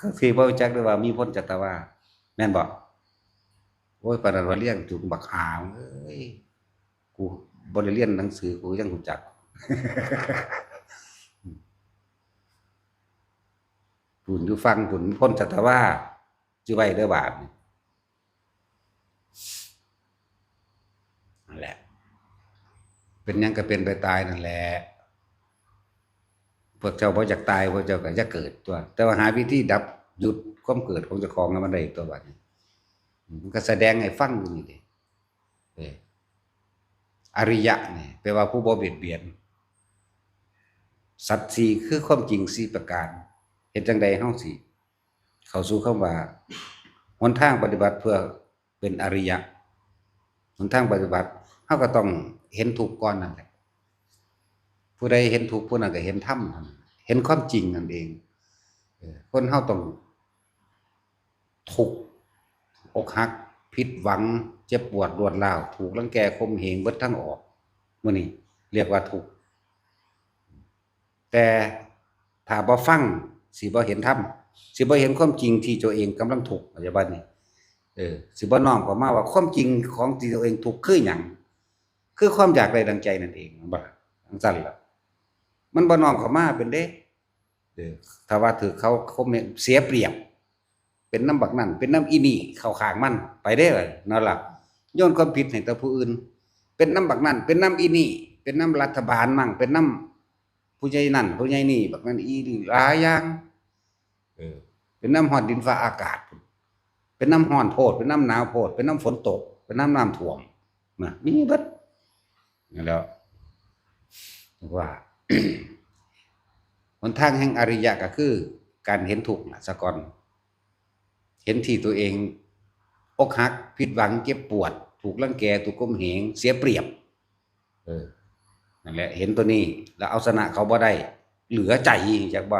ก็คือบ่รู้จักเลยว่ามีพ้นจัตวา แม่นบ่? โอ้ย ปานนั้นว่าเรียนจุกบักหา เอ้ย กูบ่ได้เรียนหนังสือ กูยังรู้จัก บุญอยู่ฟังบุญพ้นจัตวา จื่อไว้เด้อบาดนี้ นั่นแหละ เป็นหยังก็เป็นไปตายนั่นแหละ พวกเจ้าบ่อยากตาย พวกเจ้าก็อย่าเกิดตัว แต่ว่าหาวิธีดับ หยุดความเกิดของเจ้าของให้มันได้ตัวบาดนี้ มันก็แสดงให้ฟังอยู่นี่เด้ เออ อริยะนี่แปลว่าผู้บ่เบียดเบียน สัจสี่คือความจริงสี่ประการ เฮ็ดจั่งใดเฮาสิเข้าสู่คำว่า หนทางปฏิบัติเพื่อเป็นอริยะ หนทางปฏิบัติ เฮาก็ต้องเห็นทุกข์ก่อนนั่นแหละ ผู้ใดเห็นทุกข์ ผู้นั้นก็เห็นธรรมนั่น เห็นความจริงนั่นเอง เออ คนเฮาต้อง ทุกข์ อกหัก ผิดหวัง เจ็บปวดรวดร้าว ถูกรังแกข่มเหง เบิดทางออก มื้อนี้เรียกว่าทุกข์ แต่ถ้าบ่ฟัง สิบ่เห็นธรรม สิบ่เห็นความจริงที่ตัวเองกำลังทุกข์ เข้าใจบ่นี่ เออ สิบ่น้อมเข้ามาว่าความจริงของที่ตัวเองทุกข์คือหยัง คือความอยากได้ดังใจนั่นเอง แม่นบ่ล่ะ? จั่งซั้นล่ะ มันบ่น้อมเข้ามาเป็นเด้ เออ ถ้าว่าถืกเขาข่มเหง เสียเปรียบ เป็นนำบักนั่น เป็นนำอีนี่ เข้าข้างมัน ไปเด้อ นั่นล่ะ โยนความผิดให้แต่ผู้อื่น เป็นนำบักนั่น เป็นนำอีนี่ เป็นนำรัฐบาลมั่ง เป็นนำผู้ใหญ่นั่น ผู้ใหญ่นี่ บักนั่นอีนี่ หลายอย่าง เออ เป็นนำฮอดดินฟ้าอากาศ เป็นนำร้อนโพด เป็นนำหนาวโพด เป็นนำฝนตก เป็นนำน้ำท่วม นะ มีเบิด นั่นแหล้ว ว่า หนทางแห่งอริยะก็คือการเห็นทุกข์น่ะซะก่อน เห็นที่ตัวเองอกหัก ผิดหวัง เจ็บปวด ถูกรังแก ถูกข่มเหง เสียเปรียบ เออ นั่นแหละ เห็นตัวนี้ แล้วเอาชนะเขาบ่ได้ เหลือใจ จักบ่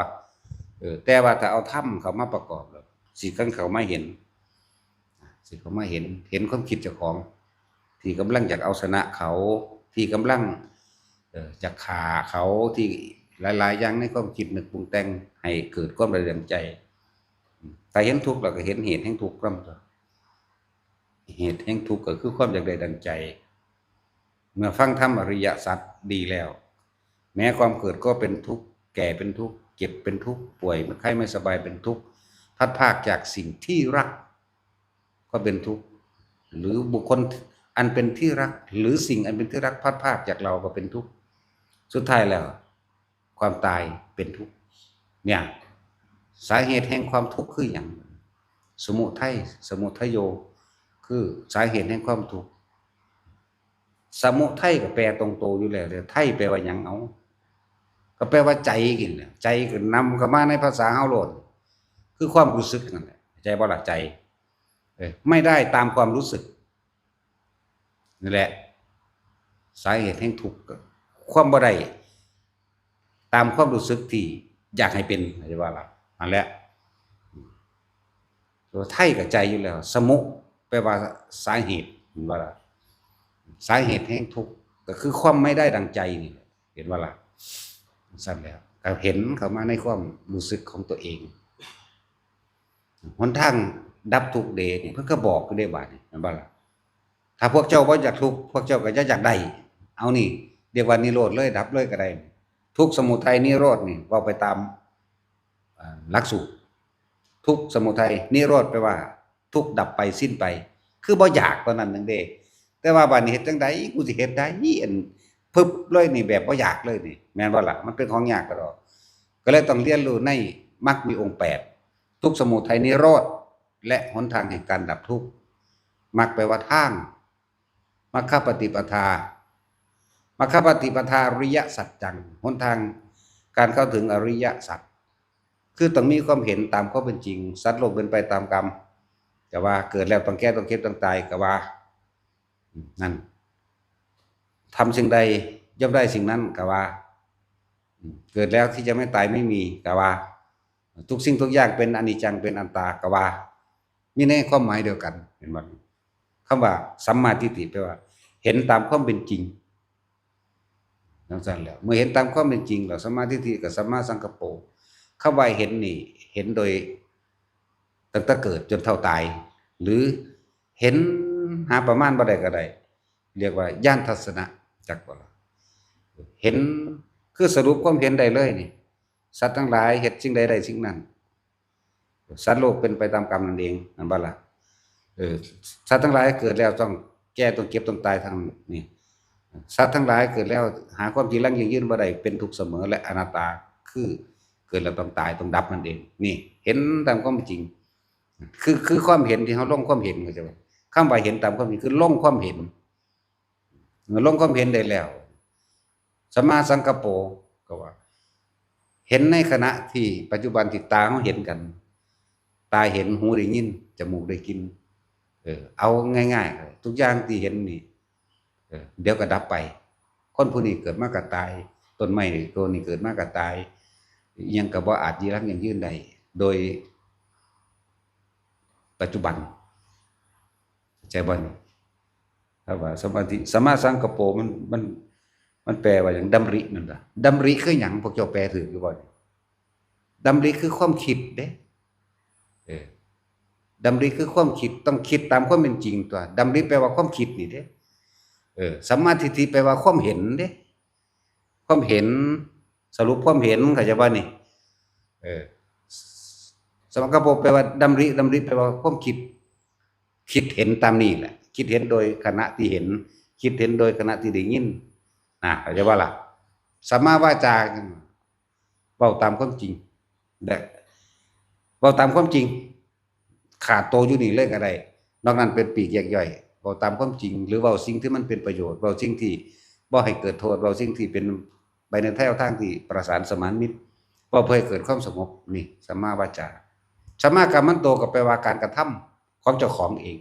เออ แต่ว่าถ้าเอาธรรมเข้ามาประกอบแล้ว สิคันเข้ามาเห็น สิเข้ามาเห็น เห็นความคิดเจ้าของ ที่กำลังอยากเอาชนะเขา ที่กำลัง เอ่อ อยากฆ่าเขา ที่หลายๆอย่างในความคิดนึกปรุงแต่ง ให้เกิดความระเดืองใจ ถ้าเห็นทุกข์แล้วก็เห็นเหตุแห่งทุกข์นำตัว เหตุแห่งทุกข์ก็คือความอยากได้ดังใจ เมื่อฟังธรรมอริยสัจดีแล้ว แม้ความเกิดก็เป็นทุกข์ แก่เป็นทุกข์ เจ็บเป็นทุกข์ ป่วยไข้ไม่สบายเป็นทุกข์ พลัดพรากจากสิ่งที่รักก็เป็นทุกข์ หรือบุคคลอันเป็นที่รัก หรือสิ่งอันเป็นที่รักพลัดพรากจากเราก็เป็นทุกข์ สุดท้ายแล้ว ความตายเป็นทุกข์ เนี่ย สาเหตุแห่งความทุกข์คือหยัง สมุทัย สมุทัยโย คือสาเหตุแห่งความทุกข์ สมุทัยก็แปลตรงตัวอยู่แล้วเด้อ ไทยแปลว่าหยัง เอ้า ก็แปลว่าใจนี่แหละ ใจก็นำเข้ามาในภาษาเฮาโลด คือความรู้สึกนั่นแหละ เข้าใจบ่ล่ะ ใจ เออ ไม่ได้ตามความรู้สึก นั่นแหละ สาเหตุแห่งทุกข์ก็ความบ่ได้ ตามความรู้สึกที่อยากให้เป็น เข้าใจบ่ล่ะ นั่นแหละ ตัวไทยก็ใจอยู่แล้ว สมุ แปลว่าสาเหตุ เห็นบ่ล่ะ สาเหตุแห่งทุกข์ก็คือความไม่ได้ดังใจนี่แหละ เห็นบ่ล่ะ ซั่นแล้ว ก็เห็นเข้ามาในความรู้สึกของตัวเอง หนทางดับทุกข์เด้นี่ เพิ่นก็บอกอยู่เด้บาดนี้ เห็นบ่ล่ะ ถ้าพวกเจ้าบ่อยากทุกข์ พวกเจ้าก็อย่าอยากได้ เอานี่ เรียกว่านิโรธเลย ดับเลยก็ได้ ทุกข์ สมุทัย นิโรธนี่ เว้าไปตาม อ่า หลักสูตร ทุกข์ สมุทัย นิโรธ แปลว่า ทุกข์ดับไปสิ้นไป คือบ่อยากเท่านั้นหนึ่งเด้ แต่ว่าบาดนี้เฮ็ดจั่งใด กูสิเฮ็ดได้ อัน พึบเลยนี่ แบบบ่อยากเลยนี่ แม่นบ่ล่ะ มันเป็นของยากกะดอก ก็เลยต้องเรียนรู้ในมรรคมีองค์แปด ทุกข์ สมุทัย นิโรธ และหนทางแห่งการดับทุกข์ มรรคแปลว่าทาง มัคคปฏิปทา มัคคปฏิปทา อริยสัจจัง หนทางการเข้าถึงอริยสัจ คือต้องมีความเห็นตามความเป็นจริง สัตว์โลกเป็นไปตามกรรม ก็ว่าเกิดแล้วต้องแก่ต้องเจ็บต้องตาย ก็ว่า นั่น ทำสิ่งใดย่อมได้สิ่งนั้น ก็ว่า เกิดแล้วที่จะไม่ตายไม่มี ก็ว่า ทุกสิ่งทุกอย่างเป็นอนิจจัง เป็นอนัตตา ก็ว่า มีในความหมายเดียวกัน เห็นบ่ คำว่าสัมมาทิฏฐิแปลว่า เห็นตามความเป็นจริง จั่งซั้นแหล้ว เมื่อเห็นตามความเป็นจริงแล้ว สัมมาทิฏฐิกับสัมมาสังกัปโป คำว่าเห็นนี่ เห็นโดย ตั้งแต่เกิดจนเฒ่าตาย หรือเห็นหาประมาณบ่ได้ก็ได้ เรียกว่าญาณทัศนะ จักบ่ล่ะ เห็น คือสรุปความเห็นได้เลยนี่ สัตว์ทั้งหลายเฮ็ดสิ่งใดได้สิ่งนั้น สัตว์โลกเป็นไปตามกรรมนั่นเอง นั่นบ่ล่ะ เออ สัตว์ทั้งหลายเกิดแล้วต้องแก่ต้องเจ็บต้องตายทั้งนี้ สัตว์ทั้งหลายเกิดแล้วหาความจีรังยั่งยืนบ่ได้ เป็นทุกข์เสมอและอนัตตา คือเกิดแล้วต้องตายต้องดับนั่นเอง นี่ เห็นตามความจริง คือ คือความเห็นที่เฮาลงความเห็น เข้าใจบ่? คำว่าเห็นตามความจริงคือลงความเห็น ลงความเห็นได้แล้ว สัมมาสังกัปโป ก็ว่า เห็นในขณะที่ปัจจุบันที่ตาเฮาเห็นกัน ตาเห็น หูได้ยิน จมูกได้กลิ่น เออ เอาง่ายๆ ทุกอย่างที่เห็นนี่ เออ เดี๋ยวก็ดับไป คนผู้นี้เกิดมาก็ตาย ต้นไม้ตัวนี้เกิดมาก็ตาย อิหยังก็บ่อาจจีรังยั่งยืนได้ โดยปัจจุบัน เข้าใจบ่นี่? ถ้าว่าสมาธิ สัมมาสังกัปโป มัน มัน มันแปลว่าหยัง? ดำรินั่นล่ะ ดำริคือหยัง? พวกเจ้าแปลถูกอยู่บ่นี่? ดำริคือความคิดเด้ เออ ดำริคือความคิด ต้องคิดตามความเป็นจริงตั๊ว ดำริแปลว่าความคิดนี่เด้ เออ สัมมาทิฏฐิแปลว่าความเห็นเด้ ความเห็น สรุปความเห็น เข้าใจบ่นี่? เออ สัมมาสังกัปโป แปลว่าดำริ ดำริแปลว่าความคิด คิดเห็นตามนี่แหละ คิดเห็นโดยขณะที่เห็น คิดเห็นโดยขณะที่ได้ยิน นะ เข้าใจบ่ล่ะ? สัมมาวาจา เว้าตามความจริง และ เว้าตามความจริง ขาดโตอยู่นี่เลยก็ได้ นอกนั้นเป็นปีกแยกย่อย เว้าตามความจริง หรือเว้าสิ่งที่มันเป็นประโยชน์ เว้าสิ่งที่บ่ให้เกิดโทษ เว้าสิ่งที่เป็นไปในแนวทางที่ประสานสมานมิตร เว้าเพื่อให้เกิดความสงบ นี่ สัมมาวาจา สัมมากัมมันโต ก็แปลว่าการกระทำของเจ้าของเอง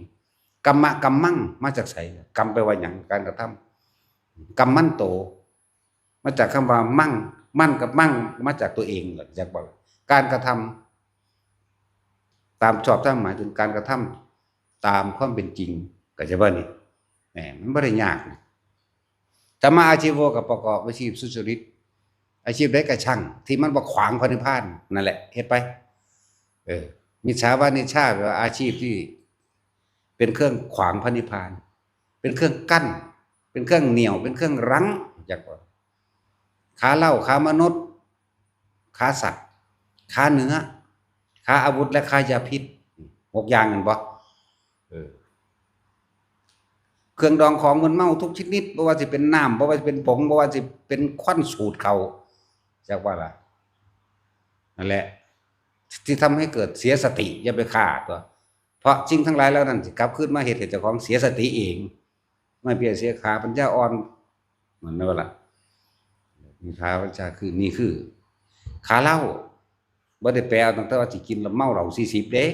กัมมะ กัมมัง มาจากไส? กัมแปลว่าหยัง? การกระทำ กัมมันโต มาจากคำว่ามัง มันกับมัง มาจากตัวเอง จักบ่ การกระทำตามชอบธรรม หมายถึงการกระทำตามความเป็นจริง เข้าใจบ่นี่? แหม มันบ่ได้ยากนะ สัมมาอาชีโว ก็ประกอบอาชีพสุจริต อาชีพใดก็ช่าง ที่มันบ่ขวางพระนิพพาน นั่นแหละ เฮ็ดไป เออ มิจฉาวานิจฉา แปลว่าอาชีพที่เป็นเครื่องขวางพระนิพพาน เป็นเครื่องกั้น เป็นเครื่องเหนี่ยว เป็นเครื่องรั้ง จักบ่ ค้าเหล้า ค้ามนุษย์ ค้าสัตว์ ค้าเนื้อ ค้าอาวุธ และค้ายาพิษ หกอย่างนั่นบ่ เออ เครื่องดองของมึนเมาทุกชนิด บ่ว่าสิเป็นน้ำ บ่ว่าสิเป็นผง บ่ว่าสิเป็นควันสูดเข้า จักว่าล่ะ นั่นแหละ ที่ทำให้เกิดเสียสติ อย่าไปฆ่าตั๊ว เพราะสิ่งทั้งหลายเหล่านั้นสิกลับคืนมาเฮ็ดให้เจ้าของเสียสติเอง ไม่เพียรเสียขาปัญญาอ่อน มันนั่นล่ะ มีขาปัญญาคือ นี่คือ ขาเหล้า บ่ได้แปลเอาตั้งแต่ว่าสิกินแล้วเมาเหล้าสี่สิบเด้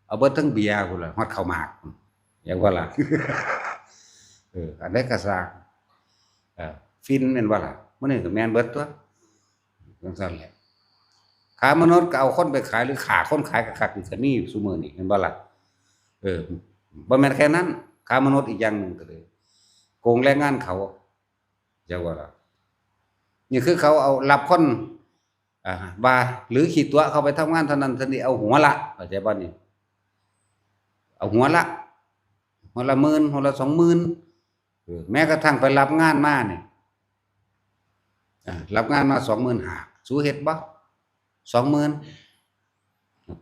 เอาเบิดทั้งเบียร์พุ้นล่ะ ฮอดข้าวหมาก จักว่าล่ะ เออ อันใดก็ซ่าง เออ ฝิ่นแม่นบ่ล่ะ มื้อนี้ก็แม่นเบิดตั๊ว จังซั่นแหละ ค้ามนุษย์ก็เอาคนไปขายหรือฆ่าคนขายคักๆ นี่ก็มีซุมื้อนี้ แม่นบ่ล่ะ เออ บ่แม่นแค่นั้น ค้ามนุษย์อีกอย่างหนึ่งก็เลย โกงแรงงานเขา จักว่าล่ะ นี่คือเขาเอารับคน อ่า ว่า หรือขี้ตั๋วเขาไปทำงานเท่านั้นเท่านี้ เอาหัวละ เข้าใจบ่นี่? เอาหัวละ หัวละหมื่น หัวละสองหมื่น เออ แม้กระทั่งไปรับงานมาเนี่ย อ่า รับงานมาสองหมื่นห้า สูเฮ็ดบ่? สองหมื่น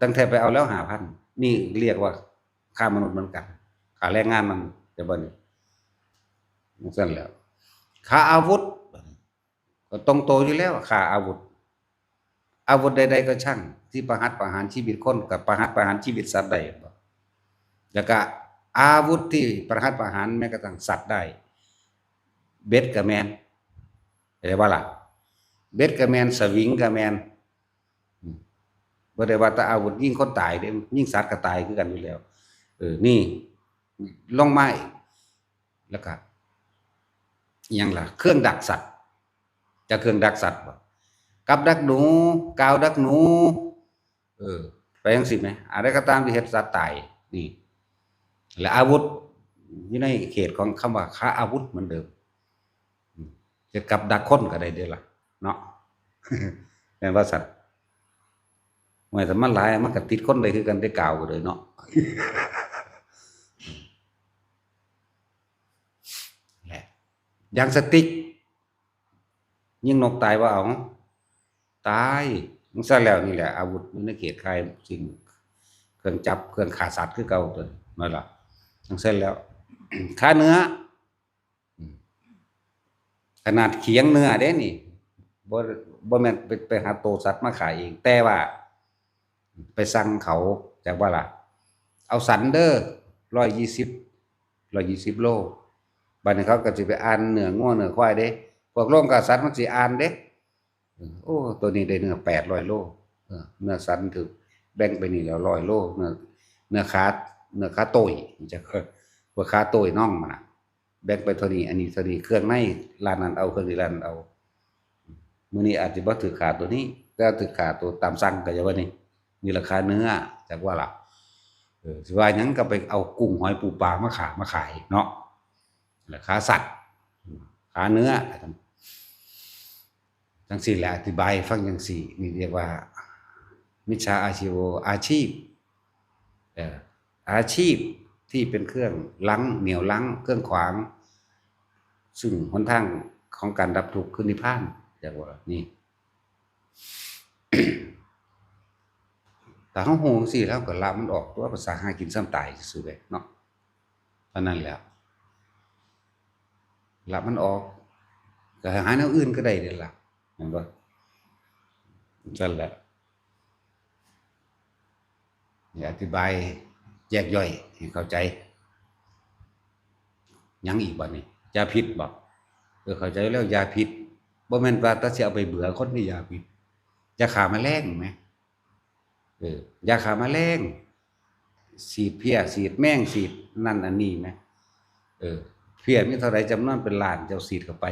ตั้งแต่ไปเอาแล้วห้าพัน นี่เรียกว่าค้ามนุษย์เหมือนกัน ค่าแรงงานมัน แต่บ่นี่ จังซั่นแหล้ว ค้าอาวุธ ก็ตรงโตอยู่แล้ว ค้าอาวุธ อาวุธใดๆก็ช่าง ที่ประหัตประหารชีวิตคน กับประหัตประหารชีวิตสัตว์ได้บ่ แล้วก็อาวุธที่ประหัตประหารแม้กระทั่งสัตว์ได้ เบ็ดก็แม่น เข้าใจบ่ล่ะ เบ็ดก็แม่น สวิงก็แม่น อืม บ่ได้ว่าแต่อาวุธยิงคนตายเด้ ยิงสัตว์ก็ตายคือกันอยู่แล้ว เออ นี่ ลงมาอีก แล้วก็ อิหยังล่ะ เครื่องดักสัตว์ จักเครื่องดักสัตว์บ่ กับดักหนู กาวดักหนู เออ ไปจังซี่แหม อะไรก็ตามที่เฮ็ดสัตว์ตาย นี่ และอาวุธ อยู่ในเขตของคำว่าค้าอาวุธเหมือนเดิม อืม เฮ็ดกับดักคนก็ได้เด้ล่ะ เนาะ แม่นว่าซั่น ว่าแต่มันหลายมันก็ติดคนได้คือกันได้กล่าวกันเลยเนาะ แหละ ยางสติ๊ก ยิงนกตายว่าเอา ตาย มันซะแล้วนี่แหละ อาวุธอยู่ในเขตข่ายสิ่ง เครื่องจับเครื่องฆ่าสัตว์คือเก่าตัวนี้นั่นล่ะ มันซะแล้ว ฆ่าเนื้อ อืม ขนาดเขียงเนื้อเด้นี่ บ่ บ่แม่นไป ไปหาโตสัตว์มาขายเอง แต่ว่า ไปสั่งเขา จักว่าล่ะ เอาสันเด้อ ร้อยยี่สิบ ร้อยยี่สิบโล บัดนี้เขาก็สิไปอ่านเนื้องัวเนื้อควายเด้ พวกโรงฆ่าสัตว์มันสิอ่านเด้ เออ โอ้ ตัวนี้ได้เนื้อแปดร้อยโล เออ เนื้อสันถืกแบ่งไปนี่แล้วร้อยโล เนื้อ เนื้อขา เนื้อขาโต้ย จัก พวกขาโต้ยน่องมันน่ะ แบ่งไปเท่านี้ อันนี้เท่านี้ เครื่องในร้านนั้นเอา เครื่องนี้ร้านนั้นเอา มื้อนี้อาจสิบ่ถืกค่าตัวนี้ แต่ถืกค่าตัวตามสั่งก็จะว่านี่ นี่ราคาเนื้อ จักว่าล่ะ เออ สิว่าหยังก็ไปเอากุ้งหอยปูปลามาขา มาขายเนาะ ราคาสัตว์ ขาเนื้อ จังซี่แหละ อธิบายให้ฟังจังซี่ นี่เรียกว่า มิจฉาอาชีโว อาชีพ เอ่อ อาชีพที่เป็นเครื่องรั้ง เหนี่ยวรั้ง เครื่องขวาง ซึ่งหนทางของการดับทุกข์คือนิพพาน เรียกว่านี่ ถ้าเฮาฮู้จังซี่แล้วก็ละมันออกตัว ภาษาหากินซ้ำตายซื่อๆเด้เนาะ เท่านั้นแหละ ละมันออก ก็หาแนวอื่นก็ได้เด้ล่ะ แม่นบ่? ซั่นแหละ นี่อธิบายแยกย่อยให้เข้าใจ หยังอีกบัดนี้ ยาพิษบ่? เออ เข้าใจแล้ว ยาพิษ บ่แม่นว่าแต่สิเอาไปเบื่อคนนี่ ยาพิษ ยาฆ่าแมลงแหม เออ ยาฆ่าแมลง ฉีดเพี้ย ฉีดแมง ฉีดนั่นอันนี้แหม เออ เพี้ยมีเท่าใดจำนวนเป็นล้าน เจ้าฉีดเข้าไป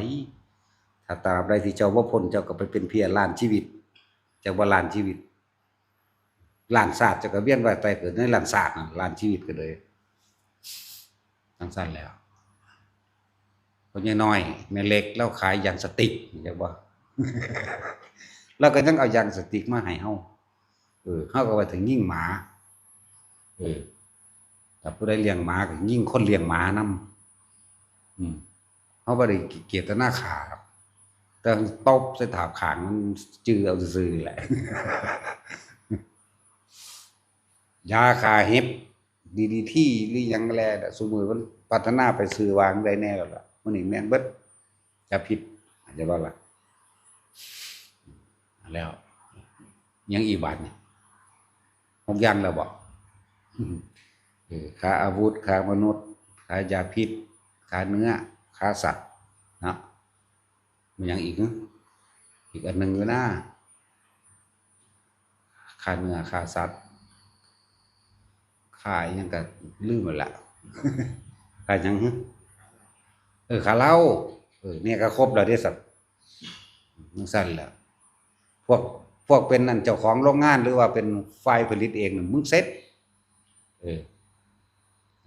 ถ้าตราบใดที่เจ้าบ่พ้น เจ้าก็ไปเป็นเพี้ยล้านชีวิต เจ้าบ่ล้านชีวิต ล้านชาติ เจ้าก็เวียนว่ายตายเกิดในล้านชาตินั่น ล้านชีวิตก็เลย จังซั่นแหล้ว พ่อใหญ่น้อย แม่เล็ก ลาวขายยางสติ๊ก จักบ่ ลาวก็ยังเอายางสติ๊กมาให้เฮา เออ เฮาก็ว่าถึงยิงหมา เออ ถ้าผู้ใดเลี้ยงหมาก็ยิงคนเลี้ยงหมานำ อืม เฮาบ่ได้เจตนาฆ่าดอก แต่ตบใส่ถาบข้างมันจื่อเอาซื่อๆแหละ ยาฆ่าเห็บ ดีดีที หรือหยังแลน่ะ ซุมื้อมันพัฒนาไปชื่อว่าจั่งใดแน่แล้วล่ะ มื้อนี้แม่นเบิด ยาพิษ เข้าใจบ่ล่ะ แล้ว ยังอีกบาดนี่ หกอย่างแล้วบ่ เออ ฆ่าอาวุธ ฆ่ามนุษย์ ฆ่ายาพิษ ฆ่าเนื้อ ฆ่าสัตว์ เนาะ มีหยังอีกหึ? อีกอันหนึ่งอยู่นะ ฆ่าเนื้อ ฆ่าสัตว์ ฆ่าอิหยังก็ลืมแล้วล่ะ ฆ่าหยังหึ? เออ ฆ่าเหล้า เออ เนี่ยก็ครบแล้วเด้สัตว์ จั่งซั่นแหละ พวก พวกเป็นนั่นเจ้าของโรงงาน หรือว่าเป็นฝ่ายผลิตเองน่ะ มึงเสร็จ เออ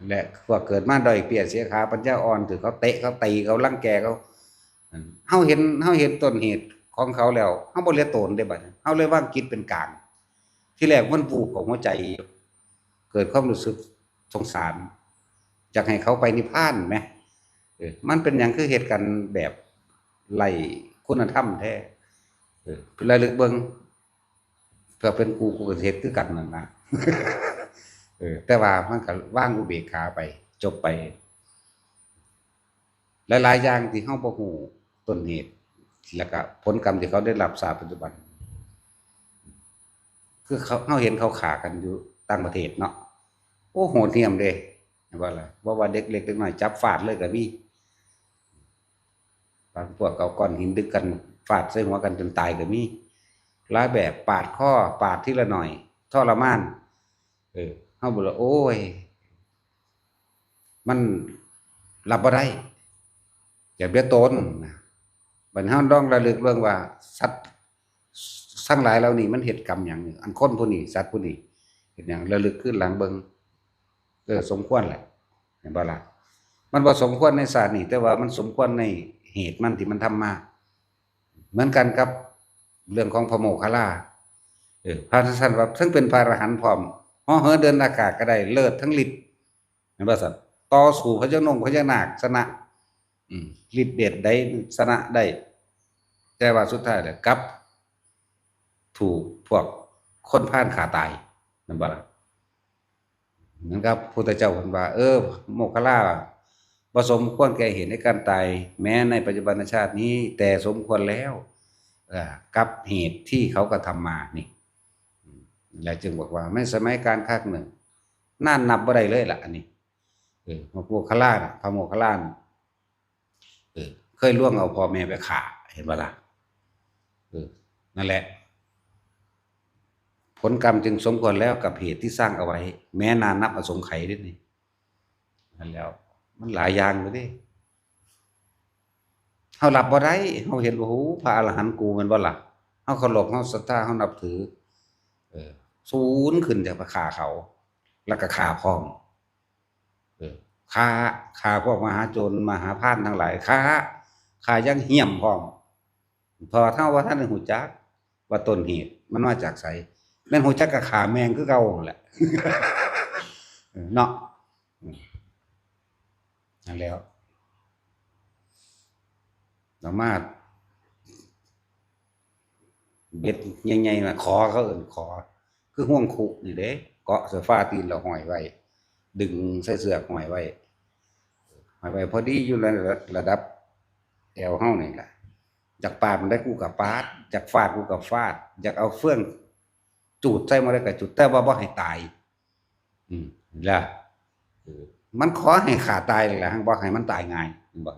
และพวกเกิดมาด้อยเปี้ยเสียขา ปัญญาอ่อน ถืกเขาเตะ เขาตี เขารังแก เขา เฮาเห็น เฮาเห็นต้นเหตุของเขาแล้ว เฮาบ่เหลือโตนเด้บัดนี้ เฮาเลยวางจิตเป็นกลาง ทีแรกมันวูบของหัวใจ เกิดความรู้สึกสงสาร อยากให้เขาไปนิพพานแหม เออ มันเป็นหยังคือเหตุการณ์แบบไร้คุณธรรมแท้ เออ ระลึกเบิ่ง เพื่อเป็นกู กูก็สิเฮ็ดคือกันนั่นนะ เออ แต่ว่ามันก็วางอุเบกขาไป จบไป หลายๆอย่างที่เฮาบ่ฮู้ต้นเหตุ แล้วก็ผลกรรมที่เขาได้รับชาติปัจจุบัน คือเขา เฮาเห็นเขาฆ่ากันอยู่ต่างประเทศเนาะ โอ้ โหดเหี้ยมเด้ เห็นบ่ล่ะ บ่ว่าเด็กเล็กเด็กน้อย จับฟาดเลยก็มี บางพวกเอาก้อนหินดึกกัน ฟาดใส่หัวกันจนตายก็มี หลายแบบ ปาดคอ ปาดทีละหน่อย ทรมาน เออ เฮาบ่ละ โอ้ย มันรับบ่ได้ อย่าเบียดตนนะ บัดเฮาลองระลึกเบิ่งว่า สัตว์ทั้งหลายเหล่านี้มันเฮ็ดกรรมหยัง อันคนผู้นี้ สัตว์ผู้นี้ เฮ็ดหยัง ระลึกคืนหลังเบิ่ง เออ สมควรแหละ เห็นบ่ล่ะ มันบ่สมควรในชาตินี้ แต่ว่ามันสมควรในเหตุมันที่มันทำมา เหมือนกันกับเรื่องของพระโมคคัลลา เออ พระท่านว่าทั้งเป็นพระอรหันต์พร้อม เหาะเหินเดินอากาศก็ได้ เลิศทั้งฤทธิ์ เห็นบ่ซั่น ต่อสู้พญานงพญานาคชนะ อืม ฤทธิ์เดชใดชนะได้ แต่ว่าสุดท้ายแล้วกลับ ถูกพวกคนพาลฆ่าตาย แม่นบ่ล่ะ เหมือนกับพุทธเจ้าเพิ่นว่า เออ โมคคัลลา บ่สมควรแก่เหตุในการตาย แม้ในปัจจุบันชาตินี้ แต่สมควรแล้ว เอ่อ กับเหตุที่เขากระทำมานี่ อืม แล้วจึงบอกว่า ในสมัยกาลครั้งหนึ่ง นานนับบ่ได้เลยล่ะ อันนี้ เออ พระโมคคัลลาน่ะ พระโมคคัลลาน่ะ เออ เคยล่วงเอาพ่อแม่ไปฆ่า เห็นบ่ล่ะ เออ นั่นแหละ ผลกรรมจึงสมควรแล้วกับเหตุที่สร้างเอาไว้ แม้นานนับอสงไขยเด้นี่ นั่นแล้ว มันหลายอย่างอยู่เด้ เฮารับบ่ได้ เฮาเห็นว่า โอ้โห พระอรหันต์กู แม่นบ่ล่ะ เฮาเคารพ เฮาศรัทธา เฮานับถือ เออ สูนขึ้นจากไปฆ่าเขา แล้วก็ฆ่าพร้อม เออ ฆ่า ฆ่าพวกมหาโจร มหาพาลทั้งหลาย ฆ่า ฆ่าอย่างเหี้ยมพร้อม เพราะว่าเฮาบ่ทันได้ฮู้จักว่าต้นเหตุมันมาจากไส แม่นฮู้จักก็ฆ่าแม่งคือเก่านั่นแหละ เออ เนาะ อืม นั่นแล้ว สามารถ เบ็ดใหญ่ๆ น่ะ ขอ เขาเอิ้นขอ คือห่วงคุนี่เด้ เกาะใส่ฟ้าตีนแล้วห้อยไว้ ดึงใส่เสื้อห้อยไว้ ห้อยไว้พอดีอยู่ระดับ ระดับแอวเฮานี่ล่ะ อยากปาดมันได้กูก็ปาด อยากฟาดกูก็ฟาด อยากเอาเฟืองจูดใส่มันได้ก็จูด แต่ว่าบ่ให้ตาย อืม ล่ะ เออ มันขอให้ฆ่าตายนั่นแหละ บ่ให้มันตายง่าย เห็นบ่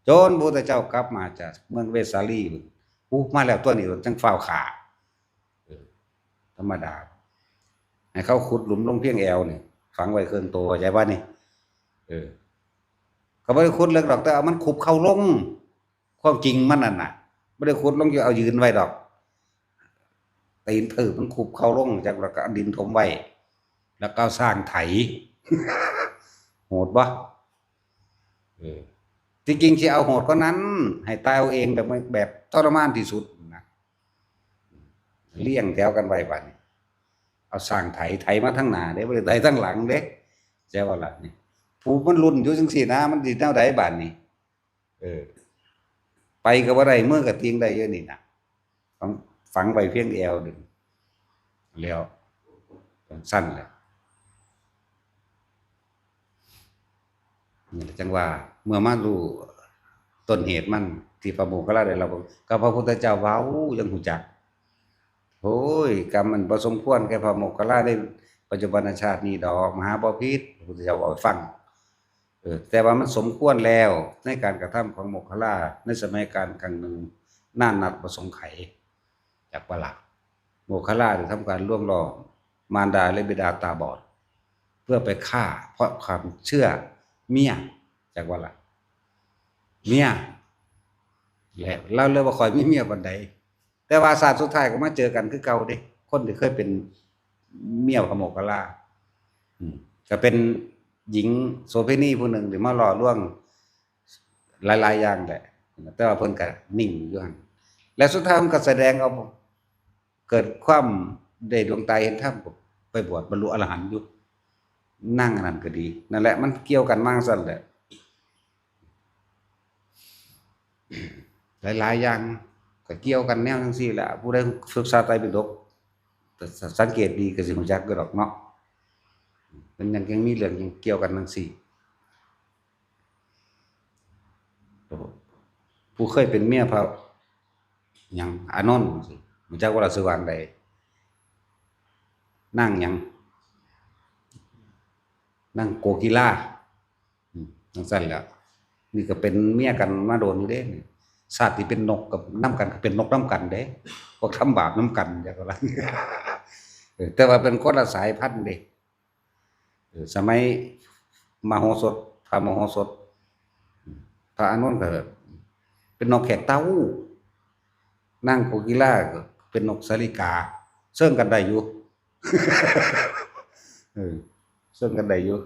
จนพระพุทธเจ้ากลับมาจากเมืองเวสาลี อู้ มาแล้วตัวนี้ จั่งฟ้าวฆ่า เออ ธรรมดา ให้เขาขุดหลุมลงเพียงแอวนี่ ฝังไว้เครื่องโต เข้าใจบ่นี่ เออ เขาบ่ได้ขุดเลิกดอก แต่เอามันคุบเข่าลง ความจริงมันนั่นน่ะ บ่ได้ขุดลงจะเอายืนไว้ดอก ตีนถืบมันคุบเข่าลง จัก แล้วก็เอาดินถมไว้ แล้วก็เอาช้างไถ โหดบ่ เออ ที่จริงสิเอาโหดกว่านั้น ให้ตายเอาเองแบบ แบบทรมานที่สุดนะ เรียงแถวกันไว้บัดนี้ เอาช้างไถ ไถมาทางหน้าเด้ บ่ได้ไถทางหลังเด้ เข้าใจบ่ล่ะนี่ ผู้มันลุ้นอยู่จั่งซี้นะ มันสิแนวใดบัดนี้ เออ ไปก็บ่ได้ มือก็ติ่งได้อยู่นี่นะ ฝัง ฝังไว้เพียงแอวหนึ่ง แล้ว จั่งซั่นแหละ นี่แหละจั่งว่า เมื่อมารู้ต้นเหตุมัน ที่พระโมคคัลลาได้รับ ก็พระพุทธเจ้าเว้ายังฮู้จัก โอ้ย กรรมมันบ่สมควรแก่พระโมคคัลลาในปัจจุบันชาตินี้ดอก มหาบ่ผิด พระพุทธเจ้าเว้าให้ฟัง เออ แต่ว่ามันสมควรแล้วในการกระทำของโมคคัลลาในสมัยกาลครั้งหนึ่ง นานนับอสงไขย จักบ่ล่ะ โมคคัลลาได้ทำการลวงหลอกมารดาและบิดาตาบอด เพื่อไปฆ่าเพราะความเชื่อเมีย จักบ่ล่ะ เมีย และลาวเลยบ่ค่อยมีเมียปานใด แต่ว่าชาติสุดท้ายก็มาเจอกันคือเก่าเด้ คนที่เคยเป็นเมียพระโมคคัลลา อืม ก็เป็นหญิงโสเภณีผู้หนึ่งที่มาหล่อลวงหลายๆ อย่างแหละ แต่ว่าเพิ่นก็นิ่งอยู่หั่น และสุดท้ายมันก็แสดงเอา เกิดความได้ดวงตาเห็นธรรม ก็ไปบวชบรรลุอรหันต์อยู่ นางอันนั้นก็ดี นั่นแหละ มันเกี่ยวกันมาจั่งซั่นแหละ หลายๆ อย่างก็เกี่ยวกันแนวจั่งซี้แหละ ผู้ใดศึกษาไตรปิฎก แต่สังเกตดีก็สิฮู้จักอยู่ดอกเนาะ มันยัง ยังมีเรื่องยังเกี่ยวกันจั่งซี้ ผู้เคยเป็นเมียพระหยัง อานนท์ ฮู้จักบ่ล่ะ ชื่อว่าจั่งใด นางหยัง นางโกกีลา อืม จั่งซั่นแหละ นี่ก็เป็นเมียกันมาโดนอยู่เด้ ชาติที่เป็นนกกับนำกันก็เป็นนกนำกันเด้ พวกทำบาปนำกัน จั่งว่า เออ แต่ว่าเป็นคนละสายพันธุ์เด้ เออ สมัยมโหสถ พระมโหสถ พระอานนท์ก็เป็นนกแขกเต้า นางโกกีลาก็เป็นนกสาลิกา เซิ่งกันได้อยู่ เออ เซิ่งกันได้อยู่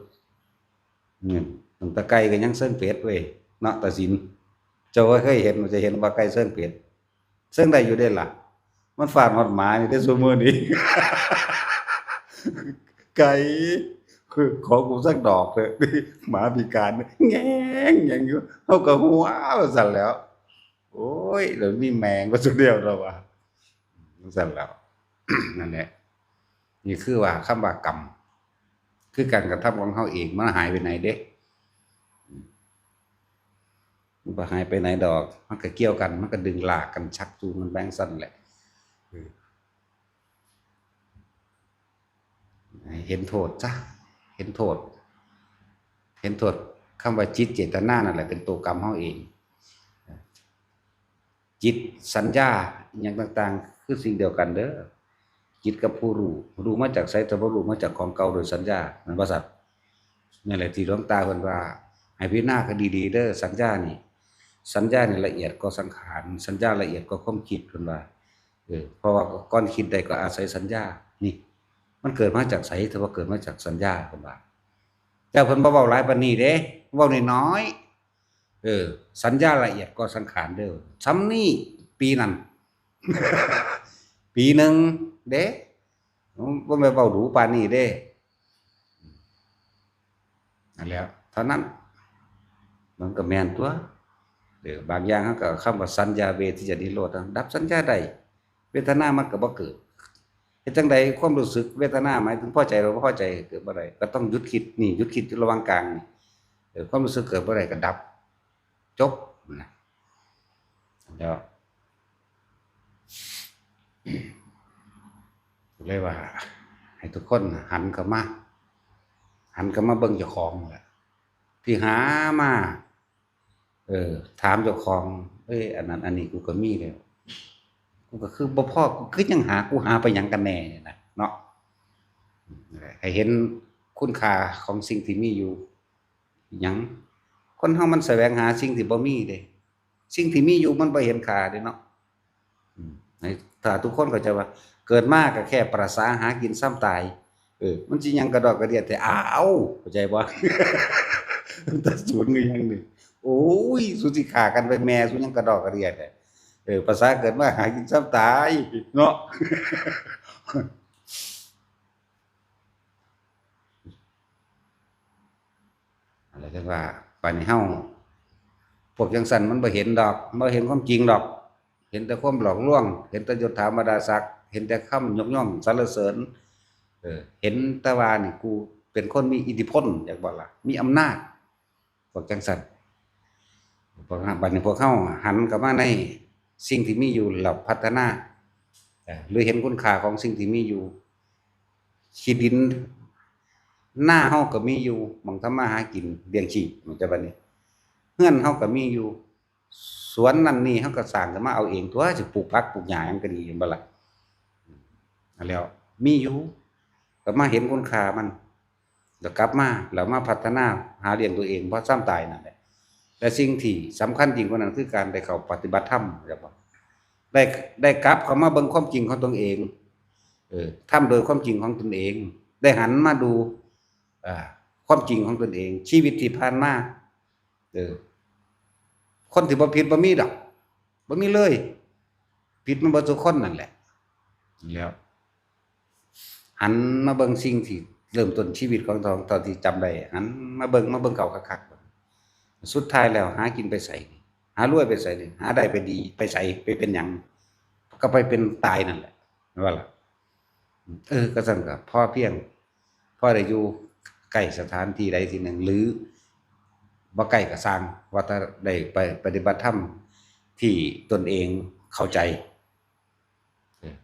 อืม ตั้งแต่ไก่ก็ยังเซิ่งเป็ดเว้ย เนาะ ตาสิน เจ้าก็เคยเห็น จะเห็นว่าไก่เซิ่งเป็ด เซิ่งได้อยู่เด้ล่ะ มันฟาดฮอดหมานี่เด้ซุมื้อนี้ ไก่ คือขอกูสักดอกเถอะ หมาพิการ แงงแงงอยู่ เฮาก็หัวว่าซั่นแหล้ว โอ้ย แล้วมีแมงว่าซุแนวแล้ววะ ซั่นแหล้ว นั่นแหละ นี่คือว่าคำว่ากรรม คือการกระทำของเฮาเอง มันหายไปไหนเด้ มันบ่หายไปไหนดอก มันก็เกี่ยวกัน มันก็ดึงลากกัน ชักจูงกันไปจั่งซั้นแหละ เออ ให้เห็นโทษซะ เห็นโทษ เห็นโทษ คำว่าจิตเจตนานั่นแหละ เป็นตัวกรรมเฮาเอง จิต สัญญา อิหยังต่างๆ คือสิ่งเดียวกันเด้อ จิตกับผู้รู้ รู้มาจากไส ถ้าบ่รู้มาจากของเก่าโดยสัญญา แม่นบ่ซั้น นั่นแหละที่หลวงตาเพิ่นว่า ให้พิจารณากันดีๆ เด้อ สัญญานี่ สัญญานี่ละเอียดกว่าสังขาร สัญญาละเอียดกว่าความคิด เพิ่นว่า เออ เพราะว่าก่อนคิดได้ก็อาศัยสัญญา นี่ มันเกิดมาจากไส ถ้าว่าเกิดมาจากสัญญา เพิ่นว่า แต่เพิ่นบ่เว้าหลายปานนี้เด้ เว้าน้อยๆ เออ สัญญาละเอียดกว่าสังขารเด้อ ส่ำนี้ ปีนั้น ปีหนึ่งเด้ บ่แม่นเว้าดูปานนี้เด้ นั่นแหละ เท่านั้น มันก็แม่นตั๊ว เออ บางอย่างเฮาก็เอาคำว่าสัญญาเวทยิตานิโรธ ดับสัญญาได้ เวทนามันก็บ่เกิด เฮ็ดจั่งใดความรู้สึกเวทนา หมายถึงพอใจหรือบ่พอใจ เกิดบ่ได้ ก็ต้องหยุดคิด นี่ หยุดคิดอยู่ระหว่างกลางนี่ เออ ความรู้สึกเกิดบ่ได้ก็ดับ จบนะ แล้ว เลยว่า ให้ทุกคนหันเข้ามา หันเข้ามาเบิ่งเจ้าของแหละ ที่หามา เออ ถามเจ้าของ เอ้ย อันนั้นอันนี้กูก็มีแล้ว กูก็คือบ่พอ กูคือยังหา กูหาไปหยังกันแน่เนี่ยนะ เนาะ ให้เห็นคุณค่าของสิ่งที่มีอยู่ หยัง คนเฮามันแสวงหาสิ่งที่บ่มีเด้ สิ่งที่มีอยู่มันบ่เห็นค่าเด้เนาะ อืม ให้ ถ้าทุกคนเข้าใจว่า เกิดมาก็แค่ประสาหากินส่ำตาย เออ มันสิหยังกระดอกกระเดียดแท้ อ้าว เข้าใจบ่ แต่ศูนย์คือหยังนี่ โอ้ย สุสิฆ่ากันไปแม่ สุหยังกระดอกกระเดียดแท้ เออ ประสาเกิดมาหากินส่ำตาย เนาะ อะไรจั่งว่า บาดนี้เฮา พวกจั่งซั้นมันบ่เห็นดอก บ่เห็นความจริงดอก เห็นแต่ความหลอกลวง เห็นแต่ยศถาบรรดาศักดิ์ เห็นแต่คำยกย่องสรรเสริญ เออ เห็นแต่ว่านี่กูเป็นคนมีอิทธิพล อยากบอกล่ะ มีอำนาจ พวกจั่งซั้น พวกนั้น บัดนี้พวกเฮาหันเข้ามาในสิ่งที่มีอยู่แล้วพัฒนา เอ่อ หรือเห็นคุณค่าของสิ่งที่มีอยู่ ขี้ดิน นาเฮาก็มีอยู่ หม่องทำมาหากินเลี้ยงชีพ มันจะบัดนี้ เฮือนเฮาก็มีอยู่ สวนนั่นนี่เฮาก็สร้างขึ้นมาเอาเองตั๊ว สิปลูกผักปลูกหญ้าหยังก็ดี แม่นบ่ล่ะ นั่นแหล้ว มีอยู่ ก็มาเห็นคุณค่ามัน แล้วกลับมา แล้วมาพัฒนาหาเลี้ยงตัวเอง พอส่ำตายนั่นแหละ และสิ่งที่สำคัญยิ่งกว่านั้นคือการได้เข้าปฏิบัติธรรม ครับผม ได้ ได้กลับเข้ามาเบิ่งความจริงของตนเอง เออ ทำโดยความจริงของตนเอง ได้หันมาดู อ่า ความจริงของตนเอง ชีวิตที่ผ่านมา เออ คนที่บ่ผิดบ่มีดอก บ่มีเลย ผิดมันเบิดทุกคนนั่นแหละ แล้ว หันมาเบิ่งสิ่งที่เริ่มต้นชีวิตของตน ตอนที่จำได้ หันมาเบิ่ง มาเบิ่งเอาคักๆ สุดท้ายแล้วหากินไปไส หารวยไปไส หาได้ไปดี ไปไส ไปเป็นหยัง ก็ไปเป็นตายนั่นแหละ แม่นบ่ล่ะ เออ ก็ซั่นก็พอเพียง พอได้อยู่ใกล้สถานที่ใดที่หนึ่ง หรือบ่ใกล้ก็ซ่าง ว่าถ้าได้ไปปฏิบัติธรรมที่ตนเองเข้าใจ เออ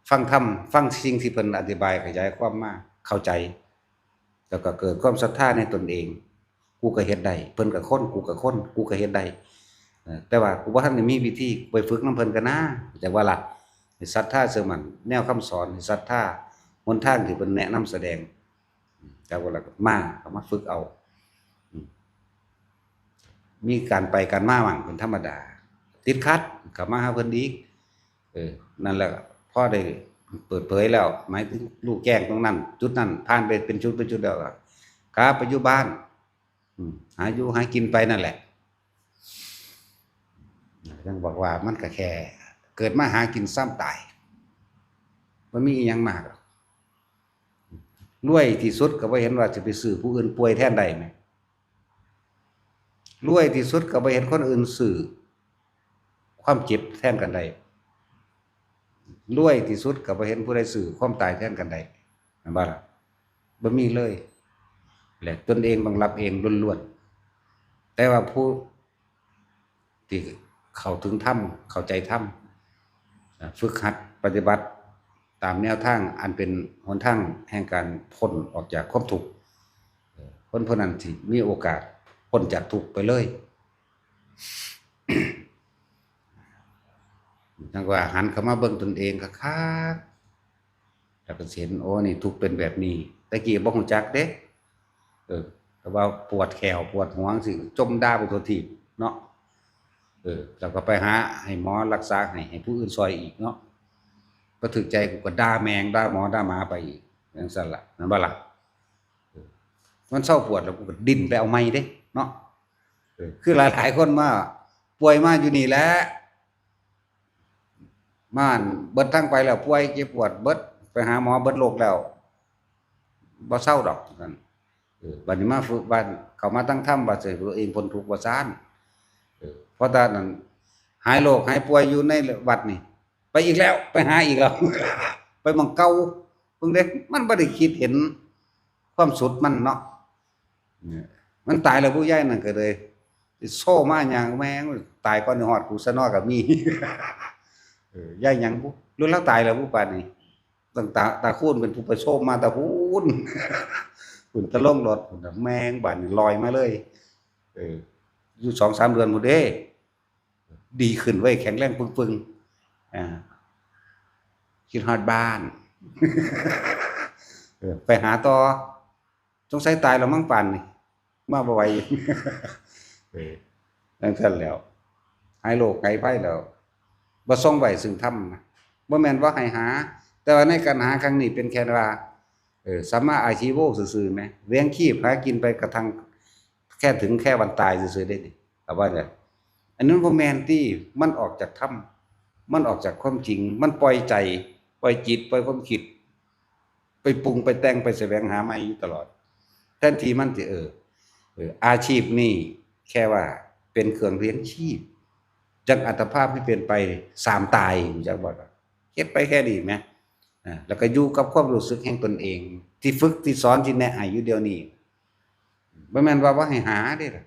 ฟังธรรม ฟังสิ่งที่เพิ่นอธิบายขยายความมา เข้าใจ แล้วก็เกิดความศรัทธาในตนเอง กูก็เฮ็ดได้ เพิ่นก็คน กูก็คน กูก็เฮ็ดได้ เออ แต่ว่ากูบ่ทันได้มีวิธี ไปฝึกนำเพิ่นก็นะ จั่งว่าล่ะ ให้ศรัทธาเชื่อมั่น แนวคำสอน ให้ศรัทธาหนทางที่เพิ่นแนะนำแสดง จั่งว่าล่ะ ก็มา ก็มาฝึกเอา อืม มีการไปการมาบ้างเป็นธรรมดา ติดขัด ก็มาหาเพิ่นอีก เออ นั่นแหละ พอได้เปิดเผยแล้ว หมายถึงรู้แจ้งตรงนั้น จุดนั้น ผ่านไปเป็นชุดเป็นชุดแล้วก็กลับไปอยู่บ้าน อืม หาอยู่หากินไปนั่นแหละ ยังบอกว่ามันก็แค่ เกิดมาหากินซ้ำตาย บ่มีอิหยังมากหรอก รวยที่สุดก็บ่เห็นว่าสิไปซื้อผู้อื่นป่วยแทนได้แหม รวยที่สุดก็บ่เห็นคนอื่นซื้อความเจ็บแทนกันได้ รวยที่สุดก็บ่เห็นผู้ใดซื้อความตายแทนกันได้ แม่นบ่ล่ะ? บ่มีเลย และตนเองต้องรับเองล้วนๆ แต่ว่าผู้ที่เข้าถึงธรรม เข้าใจธรรม อ่า ฝึกหัดปฏิบัติตามแนวทางอันเป็นหนทางแห่งการพ้นออกจากความทุกข์ เอ่อ คนผู้นั้นสิมีโอกาสพ้นจากทุกข์ไปเลย จั่งว่าหันเข้ามาเบิ่งตนเองคักๆ แล้วก็สิเห็น โอ้ นี่ทุกข์เป็นแบบนี้ แต่กี้บ่ฮู้จักเด้ เออ แต่ว่าปวดแข้วปวดหัวจั่งซี้ จ่มด่าไปทั่วทีปเนาะ เออ แล้วก็ไปหาให้หมอรักษาให้ ให้ผู้อื่นซ่อยอีกเนาะ บ่ถืกใจกูก็ด่าแม่ง ด่าหมอ ด่าหมาไปอีก จั่งซั้นล่ะ แม่นบ่ล่ะ? เออ มันเซาปวดแล้วกูก็ดิ้นไปเอาใหม่เด้เนาะ เออ คือหลายๆคนมาป่วยมาอยู่นี่แหละ มาเบิดทางไปแล้ว ป่วยเจ็บปวดเบิด ไปหาหมอเบิดโลกแล้ว บ่เซาดอกนั่น เออ บัดนี้มาฝึก บัดเข้ามาตั้งธรรม บัดสิตัวเองพ้นทุกข์ว่าซั่น เออ เพราะตอนนั้นหายโรคหายป่วยอยู่ในวัดนี่ ไปอีกแล้ว ไปหาอีกแล้ว ไปหม่องเก่า เบิ่งเด้ มันบ่ได้คิดเห็นความสุดมันเนาะ เนี่ย มันตายแล้วผู้ใหญ่นั่นก็เลย สิโซ่มาหยัง แม่ง ตายก่อนสิฮอดกูซะเนาะก็มี เออ ยายหยังบุ หรือลาวตายแล้วบุ ป่านนี้ ตั้งตา ตาคูณเป็นผู้ไปโซ่มาแต่พู้น พู้น แต่ลงรถพู้นน่ะ แม่ง บาดนี้ลอยมาเลย เออ อยู่สองสามเดือนพู้นเด้ ดีขึ้นเว้ย แข็งแรงปึงๆ อ่า คิดฮอดบ้าน เออ ไปหาต่อ สงสัยตายแล้วมั้งป่านนี้ มาบ่ไหว เออ จั่งซั้นแล้ว หายโรคหายภัยแล้ว บ่ส่งไว้ซึ่งธรรมนะ บ่แม่นบ่ให้หา แต่ว่าในการหาครั้งนี้เป็นแค่ว่า เออ สัมมาอาชีโวซื่อๆ แหม เลี้ยงชีพหากินไปกระทั่งแค่ถึงแค่วันตายซื่อๆ เด้นี่ เอาว่าเนี่ย อันนั้นบ่แม่นติ มันออกจากธรรม มันออกจากความจริง มันปล่อยใจ ปล่อยจิต ปล่อยความคิด ไปปรุงไปแต่ง ไปแสวงหาใหม่อยู่ตลอด แทนที่มันสิ เออ เออ อาชีพนี่แค่ว่าเป็นเครื่องเลี้ยงชีพ จั่งอัตภาพที่เป็นไปสามตาย รู้จักบ่ล่ะ? เฮ็ดไปแค่นี้แหม อ่า แล้วก็อยู่กับความรู้สึกแห่งตนเอง ที่ฝึก ที่สอน ที่แนะให้อยู่เดี๋ยวนี้ บ่แม่นว่าบ่ให้หาเด้ล่ะ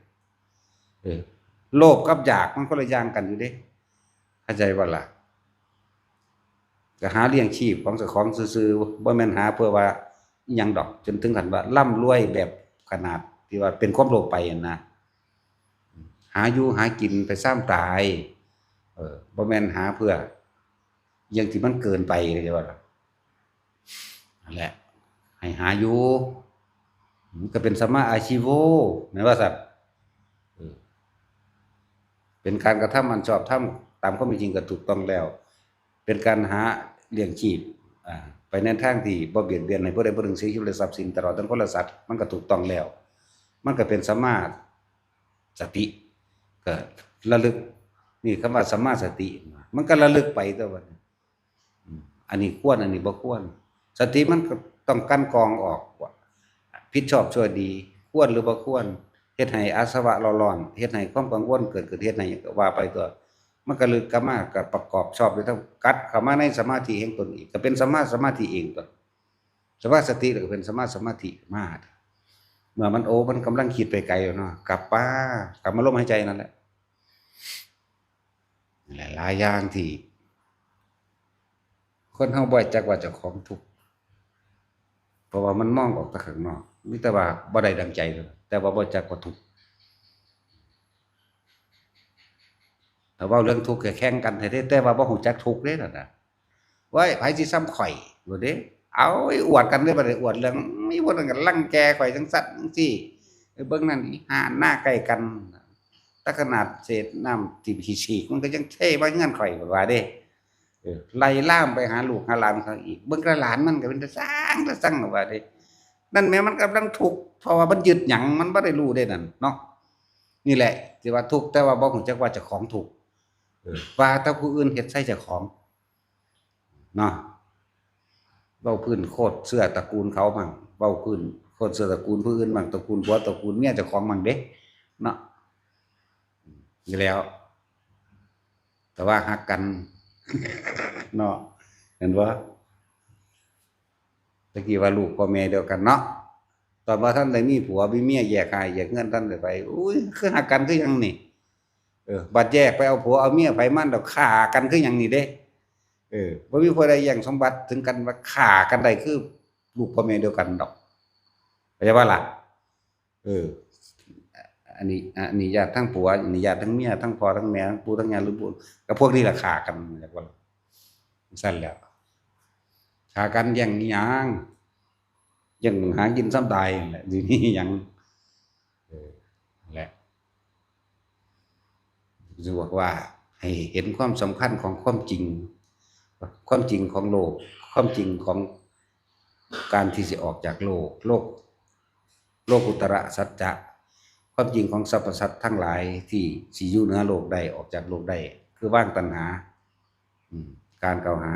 เออ โลภกับอยากมันคนละอย่างกันอยู่เด้ เข้าใจบ่ล่ะ? ก็หาเลี้ยงชีพของเจ้าของซื่อๆ บ่แม่นหาเพื่อว่าอิหยังดอก จนถึงขั้นว่าร่ำรวยแบบขนาดที่ว่าเป็นความโลภไปหั้นนะ หาอยู่หากินไปซามตาย เออ บ่แม่นหาเพื่อ อย่างที่มันเกินไป เข้าใจบ่ล่ะ? นั่นแหละ ให้หาอยู่ มันก็เป็นสัมมาอาชีโว แม่นว่าซั่น เออ เป็นการกระทำอันชอบธรรม ตามความเป็นจริงก็ถูกต้องแล้ว เป็นการหาเลี้ยงชีพ อ่า ไปในทางที่บ่เบียดเบียนให้ผู้ใดผู้หนึ่งเสียชีวิตและทรัพย์สิน ตลอดทั้งคนและสัตว์ มันก็ถูกต้องแล้ว มันก็เป็นสัมมาสติ ก็ระลึก นี่คำว่าสัมมาสติ มันก็ระลึกไปตัวบัดนี้ อืม อันนี้ควร อันนี้บ่ควร สติมันก็ต้องกลั่นกรองออกว่า ผิดชอบชั่วดี ควรหรือบ่ควร เฮ็ดให้อาสวะเร่าร้อน เฮ็ดให้ความกังวลเกิดขึ้น เฮ็ดให้หยังก็ว่าไปตัว มันก็ระลึกกลับมา ก็ประกอบชอบด้วยทั้ง กลับเข้ามาในสมาธิแห่งตนอีก ก็เป็นสัมมาสมาธิเองตัว สัมมาสติแล้วก็เป็นสัมมาสมาธิมา เมื่อมัน โอ้ มันกำลังคิดไปไกลแล้วเนาะ กลับมา กลับมาลมหายใจนั่นแหละ หลายๆอย่างที่คนเฮาบ่จักว่าเจ้าของทุกข์ เพราะว่ามันมองออกแต่ข้างนอก มีแต่ว่าบ่ได้ดังใจเท่านั้น แต่ว่าบ่จักว่าทุกข์ ถ้าเว้าเรื่องทุกข์ก็แข่งกันแท้ๆ แต่ว่าบ่ฮู้จักทุกข์เด้นั่นน่ะ เว้ย ไผสิส่ำข่อย โลดเด้ เอา อวดกันเด้ บัดนี้อวดเรื่อง มีผู้นั้นก็รังแกข่อยจั่งซั้นจั่งซี้ ไปเบิ่งนั่น อีห่าหน้าใกล้กัน แต่ขนาดเศษน้ำที่ขี้ฉีกมันก็ยังเทมาเฮือนข่อย ว่าเด้ เออ ไล่ลามไปหาลูกหาหลานเขาอีก เบิ่งแต่หลานมันก็เป็นตาซัง ตาซัง ว่าเด้ นั่นแหมมันกำลังทุกข์ เพราะว่ามันยึดหยัง มันบ่ได้รู้เด้นั่นเนาะ นี่แหละที่ว่าทุกข์ แต่ว่าบ่ฮู้จักว่าเจ้าของทุกข์ เออ ว่าแต่ผู้อื่นเฮ็ดใส่เจ้าของ เนาะ เว้าพื้นโคตรเสื้อตระกูลเขามั่ง เว้าพื้นโคตรเสื้อตระกูลผู้อื่นมั่ง ตระกูลผัวตระกูลเมียเจ้าของมั่งเด้ เนาะ อยู่แล้ว แต่ว่าฮักกัน เนาะ เห็นบ่ ตะกี้ว่าลูกพ่อแม่เดียวกันเนาะ ตอนว่าท่านได้มีผัวมีเมียแยกห้ายแยกเฮือนท่านได้ไป อุ้ย คือฮักกันคือหยังนี่ เออ บัดแยกไปเอาผัวเอาเมียไผมันดอก ฆ่ากันคือหยังนี่เด้ เออ บ่มีผู้ใดแย่งสมบัติถึงกันว่าฆ่ากันได้คือลูกพ่อแม่เดียวกันดอก เข้าใจบ่ล่ะ เออ อันนี้ อันนี้ญาติทั้งผัว อันนี้ญาติทั้งเมีย ทั้งพ่อทั้งแม่ ทั้งปู่ทั้งย่า หรือบุญ กับพวกนี้ล่ะฆ่ากัน จักว่าซั่นแหล้ว ฆ่ากันแย่งอิหยัง แย่งหากินส่ำตายนั่นแหละ สิมีหยัง เออ นั่นแหละ สิบอกว่าให้เห็นความสำคัญของความจริง ความจริงของโลก ความจริงของการที่สิออกจากโลก โลก โลกุตระสัจจะ ความจริงของสรรพสัตว์ทั้งหลายที่สิอยู่เหนือโลกได้ ออกจากโลกได้ คือวางตัณหา อืม การกล่าวหา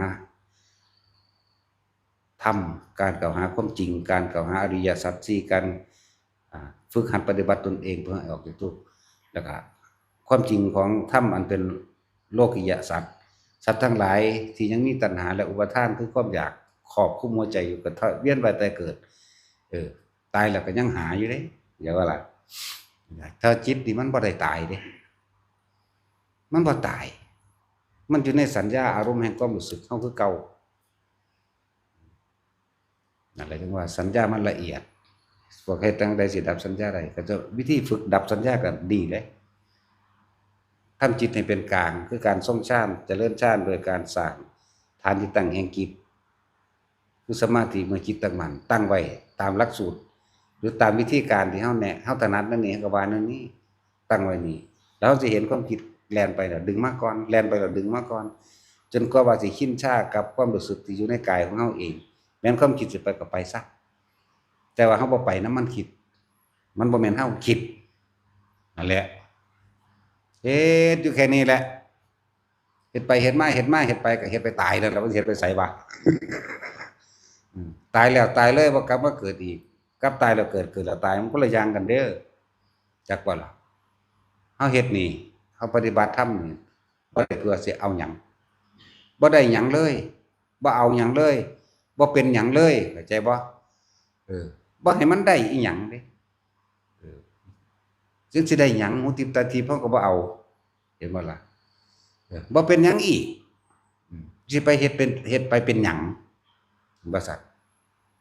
ธรรม การกล่าวหาความจริง การกล่าวหาอริยสัจสี่ การ อ่า ฝึกหัดปฏิบัติตนเองเพื่อให้ออกจากทุกข์ แล้วก็ความจริงของธรรมอันเป็นโลกิยสัจ สัตว์ทั้งหลายที่ยังมีตัณหาและอุปาทานคือความอยากครอบคลุมหัวใจอยู่ ก็เวียนว่ายตายเกิด เออ ตายแล้วก็ยังหาอยู่เด้ อย่าว่าล่ะ ถ้าจิตนี่มันบ่ได้ตายเด้ มันบ่ตาย มันอยู่ในสัญญาอารมณ์แห่งความรู้สึกเฮาคือเก่า นั่นแหละถึงว่าสัญญามันละเอียด พวกเฮ็ดจั่งใดสิดับสัญญาได้ ก็จะวิธีฝึกดับสัญญาก็ดีเลย ทำจิตให้เป็นกลาง คือการทรงฌาน เจริญฌานโดยการสร้างฐานที่ตั้งแห่งจิต คือสมาธิเมื่อจิตตั้งมั่น ตั้งไว้ตามหลักสูตร หรือตามวิธีการที่เฮาแนะ เฮาถนัดนั่นนี่ เฮาก็ว่านั่นนี่ ตั้งไว้นี่ แล้วเฮาสิเห็นความคิดแล่นไปแล้วดึงมาก่อน แล่นไปแล้วดึงมาก่อน จนกว่าว่าสิชินชากับความรู้สึกที่อยู่ในกายของเฮาเอง แม่นความคิดสิไปก็ไปซะ แต่ว่าเฮาบ่ไปนำมันคิด มันบ่แม่นเฮาคิด นั่นแหละ เฮ็ดอยู่แค่นี้แหละ เฮ็ดไปเฮ็ดมา เฮ็ดมาเฮ็ดไปก็เฮ็ดไปตายนั่นแหละ มันสิเฮ็ดไปไสวะ อืม ตายแล้วตายเลย บ่กลับมาเกิดอีก กับตายแล้วเกิด เกิดแล้วตาย มันคนละอย่างกันเด้อ จักบ่ล่ะ เฮาเฮ็ดนี่ เฮาปฏิบัติธรรมนี่ บ่ได้เพื่อสิเอาหยัง บ่ได้หยังเลย บ่เอาหยังเลย บ่เป็นหยังเลย เข้าใจบ่ เออ บ่ให้มันได้อีหยังเด้ เออ จึงสิได้หยัง หูทิพย์ตาทิพย์เฮาก็บ่เอา เห็นบ่ล่ะ เออ บ่เป็นหยังอีก อืม สิไปเฮ็ดเป็น เฮ็ดไปเป็นหยัง ว่าซั่น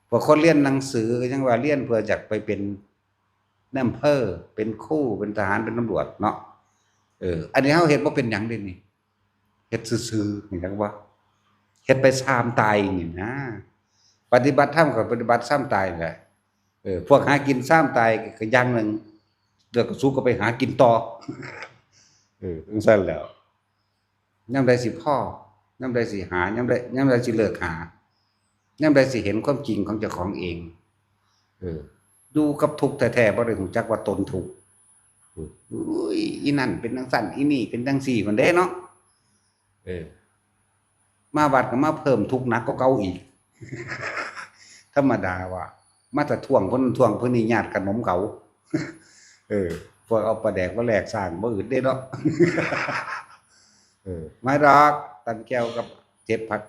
พวกคนเรียนหนังสือก็ยังว่าเรียนเพื่ออยากไปเป็นนายอำเภอ เป็นครู เป็นทหาร เป็นตำรวจเนาะ เออ อันนี้เฮาเฮ็ดบ่เป็นหยังเด้นี่ เฮ็ดซื่อๆ นี่จักว่า เฮ็ดไปซ่ามตายนี่นะ ปฏิบัติธรรมก็ปฏิบัติซ่ามตายแหละ เออ พวกหากินซ่ามตายก็อย่างหนึ่ง แล้วก็สู้ก็ไปหากินต่อ เออ จั่งซั่นแหล้ว ยามใดสิพอ ยามใดสิหา ยามใด ยามใดสิเลิกหา ยามใดสิเห็นความจริงของเจ้าของเอง เออ อยู่กับทุกข์แท้ๆ บ่ได้รู้จักว่าตนทุกข์ เออ อุ้ย อีนั่นเป็นจั่งซั่น อีนี่เป็นจั่งซี่ มันเด้เนาะ เออ มาวัดก็มาเพิ่มทุกข์หนักกว่าเก่าอีก ธรรมดาว่ะ มาแต่ทวงเพิ่นทวงเพิ่นนี่ญาติขนมเขา เออ พวกเอาปลาแดกมาแลกสร้างบ่อื่นเด้เนาะ เออ มาดอก ตำแจ่วกับเก็บผัก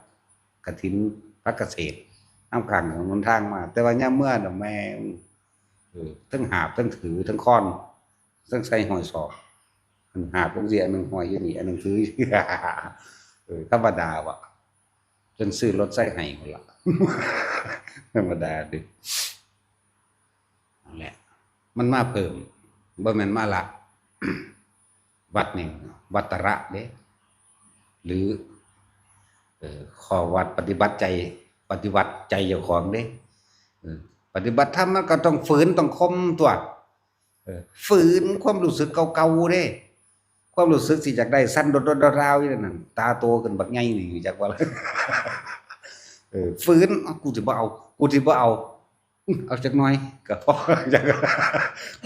กฐิน ผักเกษตร นำข้างถนนทางมา แต่ว่ายามเมือน่ะแม่ง เออ ทั้งหาบ ทั้งถือ ทั้งค้อน ทั้งใส่ห้อยศอก อันหาบจั่งซี้ อันหนึ่งห้อยอยู่นี่ อันหนึ่งถือ เออ ธรรมดาว่ะ จนซื้อรถไถให้พุ่นล่ะ ธรรมดาเด้ นั่นแหละ มันมาเพิ่ม บ่แม่นมาละ วัดนี่ วัตระเด้ หรือ เอ่อ ข้อวัดปฏิบัติใจ ปฏิบัติใจเจ้าของเด้ เออ ปฏิบัติธรรมมันก็ต้องฝืน ต้องข่มตั๊ว เออ ฝืนความรู้สึกเก่าๆเด้ ความรู้สึกสิอยากได้สั่นโดดๆดาวๆอยู่นั่นน่ะ ตาโตขึ้นบักใหญ่นี่ จักว่า เออ ฝืน "กูสิบ่เอา กูสิบ่เอา" เอาจักหน่อย ก็พอ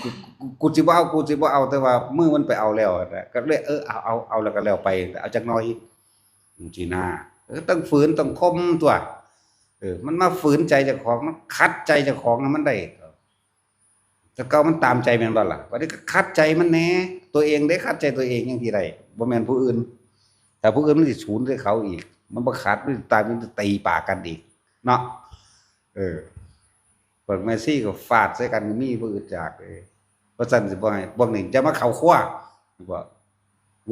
กูกูกูสิบ่เอา กูสิบ่เอา แต่ว่ามือมันไปเอาแล้วนะ ก็เลย เออ เอาเอาเอาแล้วก็แล้วไป เอาจักหน่อยสินะ เออ ต้องฝืน ต้องข่มตัว เออ มันมาฝืนใจเจ้าของ มันขัดใจเจ้าของให้มันได้ แต่เก่ามันตามใจแม่นบ่ล่ะ บัดนี้ก็ขัดใจมันแหน่ ตัวเองเด้ ขัดใจตัวเองจั่งซี้ได้ บ่แม่นผู้อื่น ถ้าผู้อื่นมันสิสูนใส่เขาอีก มันบ่ขัด มันสิตาย มันสิตีปากกันอีก เนาะ เออ พวกแม่ชีก็ฟาดใส่กัน มีบ่อึดอยากเลย เพราะฉะนั้นสิบ่ให้ พวกนี้จะมาเข้าครัว บอก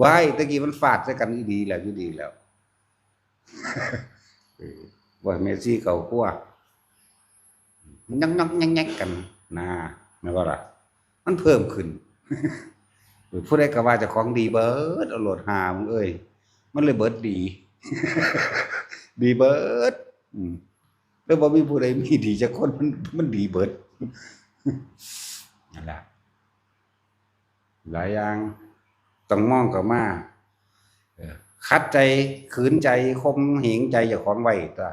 ว้าย ตะกี้มันฟาดใส่กันอีหลีแล้ว อยู่ดีแล้ว เออ ว่าแม่ชีเข้าครัว มันยังๆๆๆ กันนะ แม่นบ่ล่ะ มันเพิ่มขึ้น เออ ผู้ใดก็ว่าเจ้าของดีเบิด เอาโลด หามึงเอ้ย มันเลยเบิดดี ดีเบิด อืม แล้วบ่มีผู้ใดมีดีจักคน มัน มันดีเบิด นั่นล่ะ หลายอย่าง ต้องมองเข้ามา เออ ขัดใจ ขืนใจ ข่มเหงใจเจ้าของไว้ตั๊ว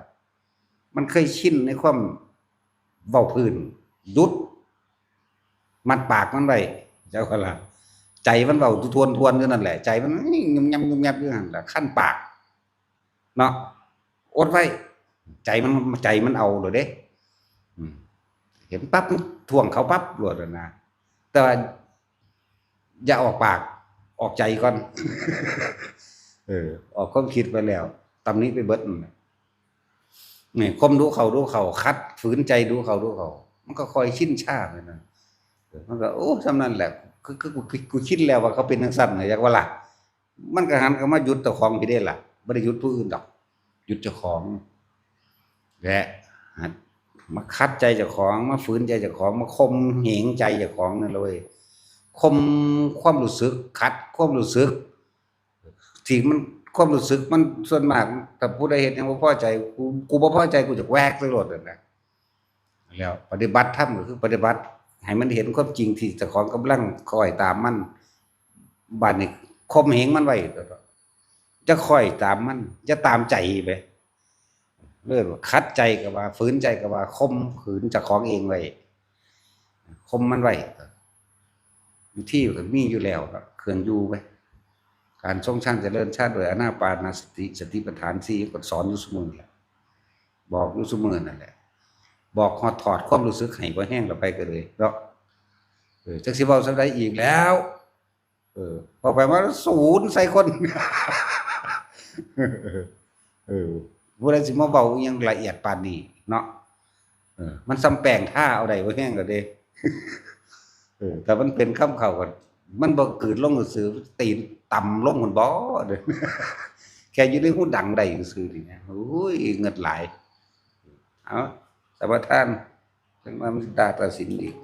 มันเคยชินในความเว้าพื้น หยุด มัดปากมันไว้ เจ้าก็ล่ะ ใจมันเว้าทวนๆอยู่นั่นแหละ ใจมันงุมงำงุมงำอยู่นั่นแหละ คันปาก เนาะ อดไว้ ใจมัน ใจมันเอาโลดเด้ อืม เห็นปั๊บ มันท่วงเขาปั๊บโลดนะ แต่ว่า อย่าออกปาก ออกใจก่อน เออ ออกความคิดไปแล้ว ตำหนิไปเบิดนั่นแหละ นี่ ข่มดูเขาดูเขา ขัด ฝืนใจดูเขาดูเขา มันก็ค่อยชินชาไปนะ เออ มันก็ โอ้ ส่ำนั้นแหละ คือ คือ กู กูชินแล้วว่าเขาเป็นจั่งซั้นน่ะ อยากว่าล่ะ มันก็หันเข้ามาหยุดเจ้าของพี้เด้ล่ะ บ่ได้หยุดผู้อื่นดอก หยุดเจ้าของ และหัดมาขัดใจเจ้าของ มาฝืนใจเจ้าของ มาข่มเหงใจเจ้าของนั่นเลย ข่มความรู้สึก ขัดความรู้สึก ที่มัน ความรู้สึกมันส่วนมาก ถ้าผู้ใดเฮ็ดหยังบ่พอใจ กู กูบ่พอใจ กูจะแวกใส่โลดนั่นนะ แล้วปฏิบัติธรรมก็คือปฏิบัติให้มันเห็นความจริงที่เจ้าของกำลังคอยตามมัน บัดนี้ข่มเหงมันไว้ จะคอยตามมัน อย่าตามใจไป เออ ขัดใจก็ว่า ฝืนใจก็ว่า ข่มขืนเจ้าของเองไว้ ข่มมันไว้ วิธีก็มีอยู่แล้วครับ เครื่องอยู่ไว้ การทรงฌานเจริญฌานโดยอานาปานสติ สติปัฏฐานสี่ ก็สอนอยู่ซุมื้อแหละ บอกอยู่ซุมื้อนั่นแหละ บอกฮอดถอดความรู้สึกให้บ่แฮงละไปก็เลยเนาะ เออ จักสิเว้าส่ำใดอีกแล้ว เออ พอไปมาศูนย์ใส่คน เออ ผู้ใดสิมาเว้าอิหยังละเอียดปานนี้เนาะ เออ มันส่ำแป้งทาเอาได้บ่แฮงก็เด้ เออ ถ้ามันเป็นคำเขาก็ มันบ่กลืนลงซื่อๆ ตีนต่ำลงพุ้นบ่ แค่อยู่ในหูดังได้ซื่อๆ นี่นะ โอ้ย เงิดหลาย เอา สมาทาน จั่งว่ามันสิด่าตัดสินอีก